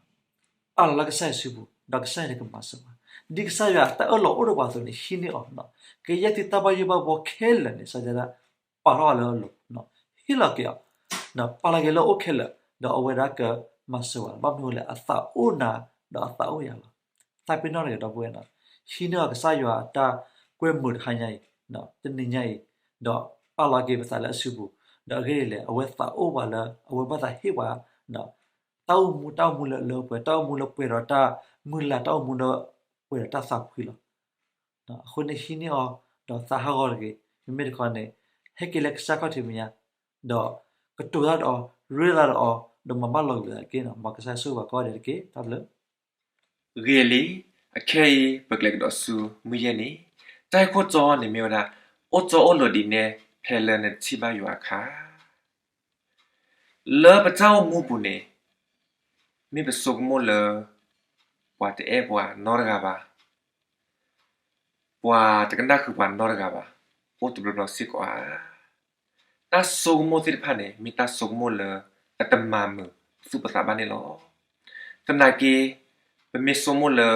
အးလီၤလၢကစၢ်ယွၤစုပူၤ ဒီးကစၢ်ယွၤန့ၣ်ကမၤစၢၤပှၤ. ဒ်ကစၢ်ယွၤအတၢ်အၢၣ်လီၤအိၣ်ဒီးပှၤအသိးန့ၣ် ဟံးန့ၢ်အီၤ, ကယဲၢ်သုတၢ်ဘၣ်ယိၣ်ဘၣ်ဘှီခဲလၢာ်န့ၣ် စၢ်တဲဒၣ် ပာ်ထီၣ်အီၤလၢအလိၤ, ဟ့ၣ်လီၤက့ၤအီၤ, ပာ်လီၤက့ၤလၢအအိၣ်ခဲလၢာ်, ဒီးအဝဲဒၣ်ကမၤစၢၤဝဲ, ဘၣ်မနုၤလဲၣ် အသးအိၣ်နၤ ဒီးအသးအိၣ်ယၤလီၤ. သးပ့ၤနီၣ်တဂ့ၤ ဒီပုၢ်ဝဲၢ်, ဟံးန့ၢ်အီၤကစၢ်ယွၤအတၢ်ကွဲမုာ်တဟါညါအံၤ, တနံၤညါအံၤ, ဒီးပာ်လီၤက့ၤပသးလၢအစုပူၤ, ဒီးအဂ့ၢ်ဒ်လဲၣ် အဝဲသးအိၣ်ပှၤလၢ အဝဲဘၣ်သးဟ့ၣ်ပှၤ တၢ်အိၣ်မူ, တၢ်အိၣ်မူလၢအလၢပှဲၤ, တၢ်အိၣ်မူလၢပှဲၤဒီးတၢ်မုၢ်လၢ်, တၢ်အိၣ်မူလၢပှဲၤဒီးတၢ်သးဖှံလီၤ. အဃိန့ၣ်ဟံးန့ၢ်အီၤ, ဒီးသးဟးဂီၤတဂ့ၤ, မ့မ့ၢ်တခီန့ၣ် ဟဲက့ၤလၢကစၢ်ခီၣ်ထံးမဲာ်ညါ, ဒီးကတိၤတၢ်ဒီးအီၤ, ရ့သးဒီးအီၤ, ဒီးမၤဘၣ်လီၤက့ၤသးတက့ၢ်. မ်ကစၢ်ဆိၣ်ဂ့ၤပှၤကိးဂၤဒဲးတက့ၢ်. တၢ်ဘျုး ဂ့ၤလံ, အခဲအံၤ ပကလဲၤကဒီးဆူမုၢ်ယဲၢ်နံၤ, တၢ်ဂ့ၢ်ခိၣ်တီန့ၣ်မ့ၢ်ဝဲဒၣ် အိၣ်ကၠီအိၣ်လိၤဒ်နဲ ဖဲလၢနတထံၣ်ဘၣ်ယွၤအခါ. လၢပတၢ်အိၣ်မူပူၤန့ၣ် မ့ၢ်ပဆိကမိၣ်လၢ ပှၤတအဲၣ်ပှၤနီတဂၤဘၣ်, ပှၤတကနၣ်ဃုာ်ပှၤနီတဂၤဘၣ်, အိၣ်တဘျီဘျီစ့ၢ်ကီးဧါ. တၢ်ဆိကမိၣ်သ့ၣ်တဖၣ်န့ၣ် မ့ၢ်တၢ်ဆိကမိၣ်လၢအတမၤမုာ်သူၣ်ပသးဘၣ်န့ၣ်လီၤ. သနာ်က့ ပမ့ၢ်ဆိကမိၣ်လၢ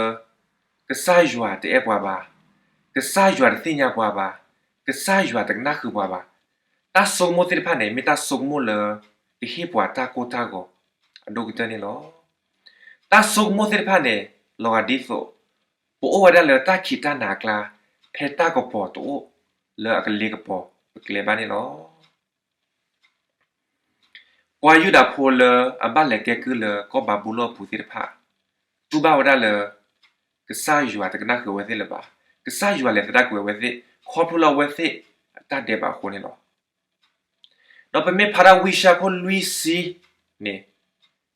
ကစၢ်ယွၤတအဲၣ်ပှၤဘၣ်, ကစၢ်ယွၤတသ့ၣ်ညါပှၤဘၣ်, ကစၢ်ယွၤတကနၣ်ဃုာ်ပှၤဘၣ်, တၢ်ဆိကမိၣ်သ့ၣ်တဖၣ်န့ၣ် မ့ၢ်တၢ်ဆိကမိၣ်လၢ ကဟ့ၣ်ပှၤတၢ်ကိၢ်တၢ်ဂီၤအဒိၣ်ကတၢၢ်န့ၣ်လီၤ. တၢ်ဆိကမိၣ်သ့ၣ်တဖၣ်န့ၣ် လီၤဂာ်ဒ်သိး ပအိၣ်ဝဲဒၣ်လၢတၢ်ခံးတၢ်နၤအကျါ, ဖဲတၢ်ကပီၤတအိၣ်လၢအကလ့ကပီၤပကျဲဘၣ်န့ၣ်လီၤ. ပှၤယူဒၤဖိလၢအဘၣ်လဲၤကဲကုၢ်လၢကီၢ်ဘၤဘူလိၣ်အပူၤသ့ၣ်တဖၣ် တူၢ်ဘၣ်ဝဲဒၣ်လၢ ကစၢ်ယွၤတကနၣ်ဃုာ်အဝဲသ့ၣ်လၢၤဘၣ်, ကစၢ်ယွၤလဲၤသဒၣ်ကွံာ်အဝဲသ့ၣ် ခီဖျိလၢအဝဲသ့ၣ်အတၢ်ဒဲးဘးအဃိန့ၣ်လီၤ. ဒီးပမ့ၢ်ဖးဒၣ်ဝံယၡါယၤခိၣ်လွံၢ်ဆံန့ၣ်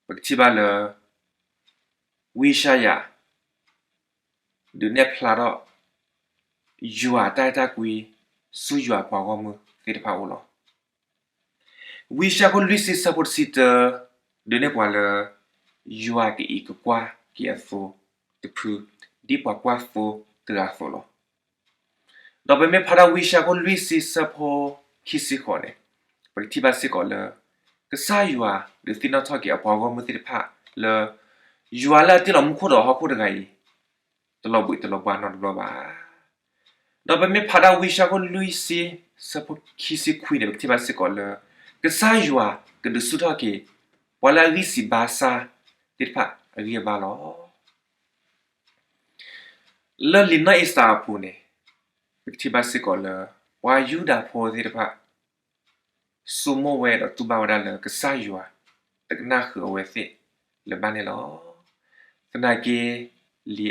ပကထံၣ်ဘၣ်လၢ ဝံယၡါယၤ ဒုးနဲၣ်ဖျါထီၣ် ယွၤအတၢ်အဲၣ်တၢ်ကွံ ဆူယွၤအပှၤဂီၢ်မုၢ်သ့ၣ်တဖၣ်အအိၣ်လီၤ. ဝံယၡါယၤခိၣ်လွံၢ်ဆံဆၢဖိတဆံတၢ ဒုးနဲၣ်ပှၤလၢ ယွၤကအံးကကွၢ်က့ၤအသိတဖု ဒ်ပှၤကွၢ်သိတဂၤအသိးလီၤ. ဒီးပမ့ၢ်ဖးဒၣ်ဝံယၡါယၤခိၣ်လွံၢ်ဆံဆၢဖိခံဆံဃိးန့ၣ် ပကထံၣ်ဘၣ်စ့ၢ်ကီးလၢ ကစၢ်ယွၤဒုးသ့ၣ်နီၣ်ထီၣ်က့ၤအပှၤဂီၢ်မုၢ်သ့ၣ်တဖၣ်လၢ ယွၤလၢအတ့ၢ်လီၤမူခိၣ်ဒီးဟီၣ်ခိၣ်တဂၤအံၤ တလီၤဘှံးတလီၤဘှါနီတဘျီဘၣ်. ဒီးပမ့ၢ်ဖးဒၣ်ဝံယၡါယၤခိၣ်လွံၢ်ဆံဆၢဖိခံဆံခွံန့ၣ် ပကထံၣ်ဘၣ်စ့ၢ်ကီးလၢ ကစၢ်ယွၤကဒုးဆူၣ်ထီၣ်က့ၤ ပှၤလၢအဂံၢ်စၢ်ဘါစၢ်သ့ၣ်တဖၣ်အဂံၢ်အဘါလီၤ. လၢလံာ်နီၢ်အ့စတၢၤအပူၤန့ၣ် ပကထံၣ်ဘၣ်စ့ၢ်ကီးလၢ ပှၤယူဒၤဖိသ့ၣ်တဖၣ် ဆိကမိၣ်ဝဲဒီးတူၢ်ဘၣ်ဝဲဒၣ်လၢကစၢ်ယွၤတကနၣ်ဃုာ်အဝဲသ့ၣ်လၢၤဘၣ်န့ၣ်လီၤ. သနာ်က့ လံာ်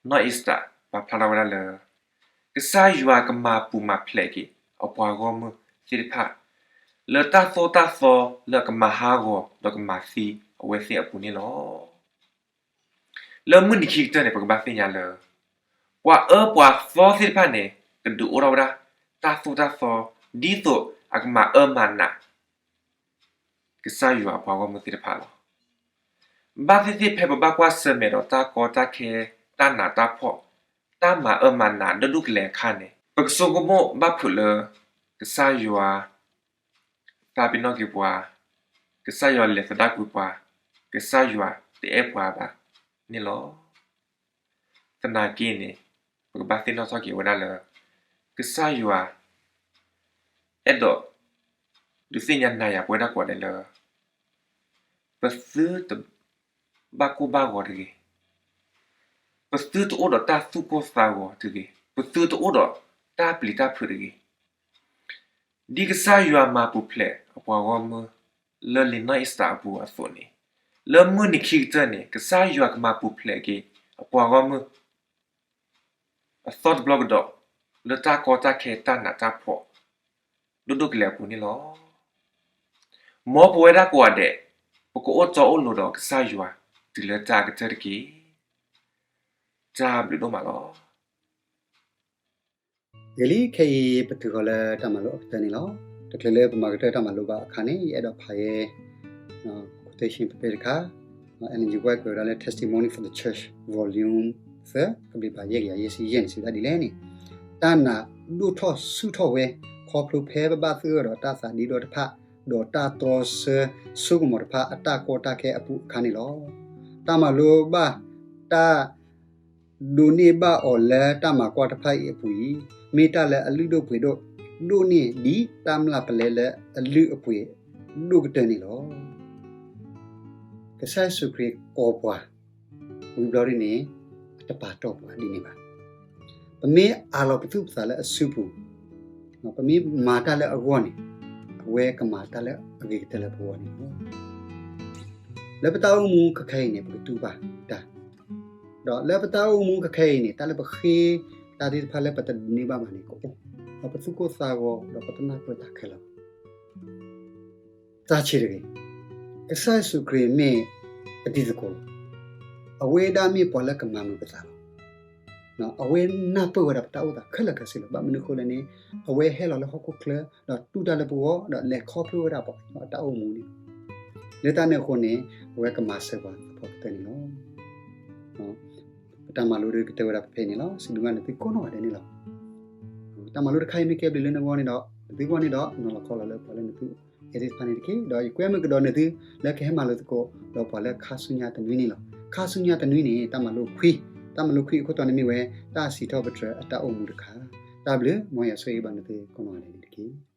နီၢ်အ့စတၢၤ ပာ်ဖျါထီၣ်ဝဲဒၣ်လၢ ကစၢ်ယွၤကမၤပူၤမၤဖျဲးက့ၤအပှၤဂီၢ်မုၢ်သ့ၣ်တဖၣ် လၢတၢ်သိၣ်တၢ်သီလၢအကမၤဟးဂီၤဒီးကမၤသံအဝဲသ့ၣ်အပူၤန့ၣ်လီၤ. လၢမုၢ်နံၤခံကတၢၢ်န့ၣ် ပကဘၣ်သ့ၣ်ညါလၢ ပှၤအၢပှၤသီသ့ၣ်တဖၣ်န့ၣ် ကဒုးအိၣ်ထီၣ်ဝဲဒၣ် တၢ်သိၣ်တၢ်သီ ဒ်သိးအကမၤအၢမၤနး ကစၢ်ယွၤအပှၤဂီၢ်မုၢ်သ့ၣ်တဖၣ်လီၤ. ဘၣ်သ့ၣ်သ့ၣ်ဖဲပဘၣ်ကွၢ်ဆၢၣ်မဲာ်ဒီးတၢ်ကီတၢ်ခဲ တၢ်နးတၢ်ဖှီၣ် တၢ်မၤအၢမၤနးဒိၣ်ဒိၣ်ကလဲာ်အခါန့ၣ် ပကဆိကမိၣ်ဘၣ်ဖုးလၢ ကစၢ်ယွၤ သးပ့ၤနီၣ်က့ၤပှၤ, ကစၢ်ယွၤလဲၤသဒၣ်ကွံာ်ပှၤ, ကစၢ်ယွၤတအဲၣ်ပှၤဘၣ်န့ၣ်လီၤ. သနာ်က့န့ၣ် ပကဘၣ်သ့ၣ်နီၣ်ထီၣ်က့ၤဝဲဒၣ်လၢ ကစၢ်ယွၤ အဲၣ်ဒိး ဒုးသ့ၣ်ညါနၤယၤပဝဲဒၣ်ကိးဂၤဒဲးလၢ ပသုတဘၣ်ကိၢ်ဘၣ်ဂီၤတဂ့ၤ, ပသုတအိၣ်ဒီးတၢ်သူၣ်ကိၢ်သးဂီၤတဂ့ၤ, ပသုတအိၣ်ဒီးတၢ်ပျံၤတၢ်ဖုးတဂ့ၤ. ဒ်ကစၢ်ယွၤမၤပူၤဖျဲးအပှၤဂီၢ်မုၢ် လၢလံာ်နီၢ်အ့စတၢၤအပူၤအသိးန့ၣ်, လၢမုၢ်နံၤခံကတၢၢ်န့ၣ် ကစၢ်ယွၤကမၤပူၤဖျဲးက့ၤအပှၤဂီၢ်မုၢ် အသီတဘျီကဒီး လၢတၢ်ကီတၢ်ခဲတၢ်နးတၢ်ဖှီၣ် ဒိၣ်ဒိၣ်ကလဲာ်အပူၤန့ၣ်လီၤ. မ်ပဝဲဒၣ်ကိးဂၤဒဲး ပကအိၣ်တီအိၣ်လိၤဒီးကစၢ်ယွၤ တုၤလၢတၢ်အကတၢၢ်တက့ၢ်. တၢ်ဘျုးဒိၣ်မးလီၤ. ဂ့ၤလံ, ခဲအံၤပတုၤဃီၤလၢတၢ်မၤလိအကတၢၢ်န့ၣ်လီၤ. တချုးလၢပမၤကတၢၢ်တၢ်မၤလိဘၣ်အခါန့ၣ် ယအဲၣ်ဒိးဖးယဲ quotation ဖဲဖဲတခါ, Ellen G. White ကွဲးဝဲဒၣ်လၢ Testimony for the Church Volume သၢ ကဘျံးပၤယဲၢ်ကယၤယဲၢ်ဆံယဲၢ်န့ၣ် စံးဝဲဒၣ်ဒ်လဲၣ်န့ၣ်, တၢ်နာ်ဒိၣ်ထီၣ်ဆူၣ်ထီၣ်ဝဲ ခီဖျိဖဲပဘၣ်သဂၢၢ်ဒီးတၢ်သးဒ့ဒီတဖၣ် ဒီးတၢ်တြီဆၢဆိကမိၣ်တဖၣ်အတၢ်ကီတၢ်ခဲအပူၤအခါန့ၣ်လီၤ. တၢ်မၤလိဘၣ်တၢ် ဒိးန့ၢ်ဘၣ်အီၤလၢတၢ်မၤကွၢ်တဖၣ်အံၤအပူၤအံၤ, မ့ၢ်တၢ်လၢအလုၢ်ဒိၣ်ပှ့ၤဒိၣ်, ဒိၣ်န့ၢ်ဒ်တၢ်မျၢ်ပလဲလၢအလုၢ်အပှ့ၤဒိၣ်ကတၢၢ်န့ၣ်လီၤ. ကစၢ်ယ့ၣ်ၡူးခရံာ်ကိးပှၤ ဝံၤဘျီဒ်န့ၣ် အတပာ်တီပှၤဒ်န့ၣ်ဘၣ်. ပမ့ၢ်အးလီၤပသူၣ်ပသးလၢအစုပူၤ, ပမ့ၢ်မၤတၢ်လၢအဂီၢ်န့ၣ်, အဝဲကမၤတၢ်လၢအဂ့ၤကတၢၢ်လၢပဂီၢ်န့ၣ်လီၤ. လၢပတၢ်အိၣ်မူခဲခဲအံၤန့ၣ် ပကတူၢ်ဘၣ်တၢ်, ဒီးလၢပတၢ်အိၣ်မူခဲခဲအံၤန့ၣ် တၢ်လၢပဃ့တၢ်သ့ၣ်တဖၣ်လၢပတဒိးန့ၢ်ဘၣ်ဘၣ်န့ၣ်ကအိၣ်, ဒီးပသူၣ်ကိၢ်သးဂီၤ ဒီးပတနၢ်ပၢၢ်တၢ်ခဲလၢာ် တၢ်ဆံးတဂ့ၤ, ကစၢ်ယ့ၣ်ၡူးခရံာ်မ့ၢ်ပတံၤသကိးလီၤ. အဝဲဒၣ်မ့ၢ်ပှၤလၢကမၤမုာ်ပသးလီၤ. အဝဲနၢ်ပၢၢ်ဝဲဒၣ်ပတၢ်အိၣ်သးခဲလၢာ်ခဲဆ့လီၤ. ဘၣ်မနုၤအဃိလဲၣ်န့ၣ်, အဝဲဟဲလီၤလၢဟီၣ်ခိၣ်ချၢ ဒီးတူၢ်တၢ်လၢပဂီၢ် ဒီးလဲၤခီဖျိဝဲဒၣ်ပှၤကညီအတၢ်အိၣ်မူန့ၣ်လီၤ. လၢတၢ်န့ၣ်အဃိန့ၣ် အဝဲကမၤစၢၤပှၤသပှၢ်ကတၢၢ်န့ၣ်လီၤ. ပတၢ်မၤလိဒုးကတၢၢ်ဝဲဒၣ်ဖဲဖဲအံၤန့ၣ်လီၤ. စံးဘျုးဘၣ်နသုကိးနီၢ်ဂၤဒဲးန့ၣ်လီၤ. တၢ်မၤလိတခါအံၤမ့ၢ်ကဲဘျုးလၢနဂီၢ်န့ၣ်ဒီး, နသုဂီၢ်န့ၣ်ဒီး နီၤလီၤခီလီၤလၢပှၤလၢနသုအဲၣ်သ့ၣ်တဖၣ်န့ၣ်တက့ၢ်. ဒီးယကွဲမုာ်ကဒီးနသုလၢကဟဲမၤလိသကိးဒီးပှၤလၢခါဆူညါတနွံန့ၣ်လီၤ. ခါဆူညါတနွံန့ၣ် တၢ်မၤလိခွံ, တၢ်မၤလိခွံအခိၣ်တီန့ၣ်မ့ၢ်ဝဲ တၢ်စံးထီၣ်ပတြၢၤအတၢ်အိၣ်မူတခါ. တၢ်ဘျုး, မ်ယွၤဆိၣ်ဂ့ၤဘၣ်နသုကိးနီၢ်ဂၤဒဲးန့ၣ်တက့ၢ်.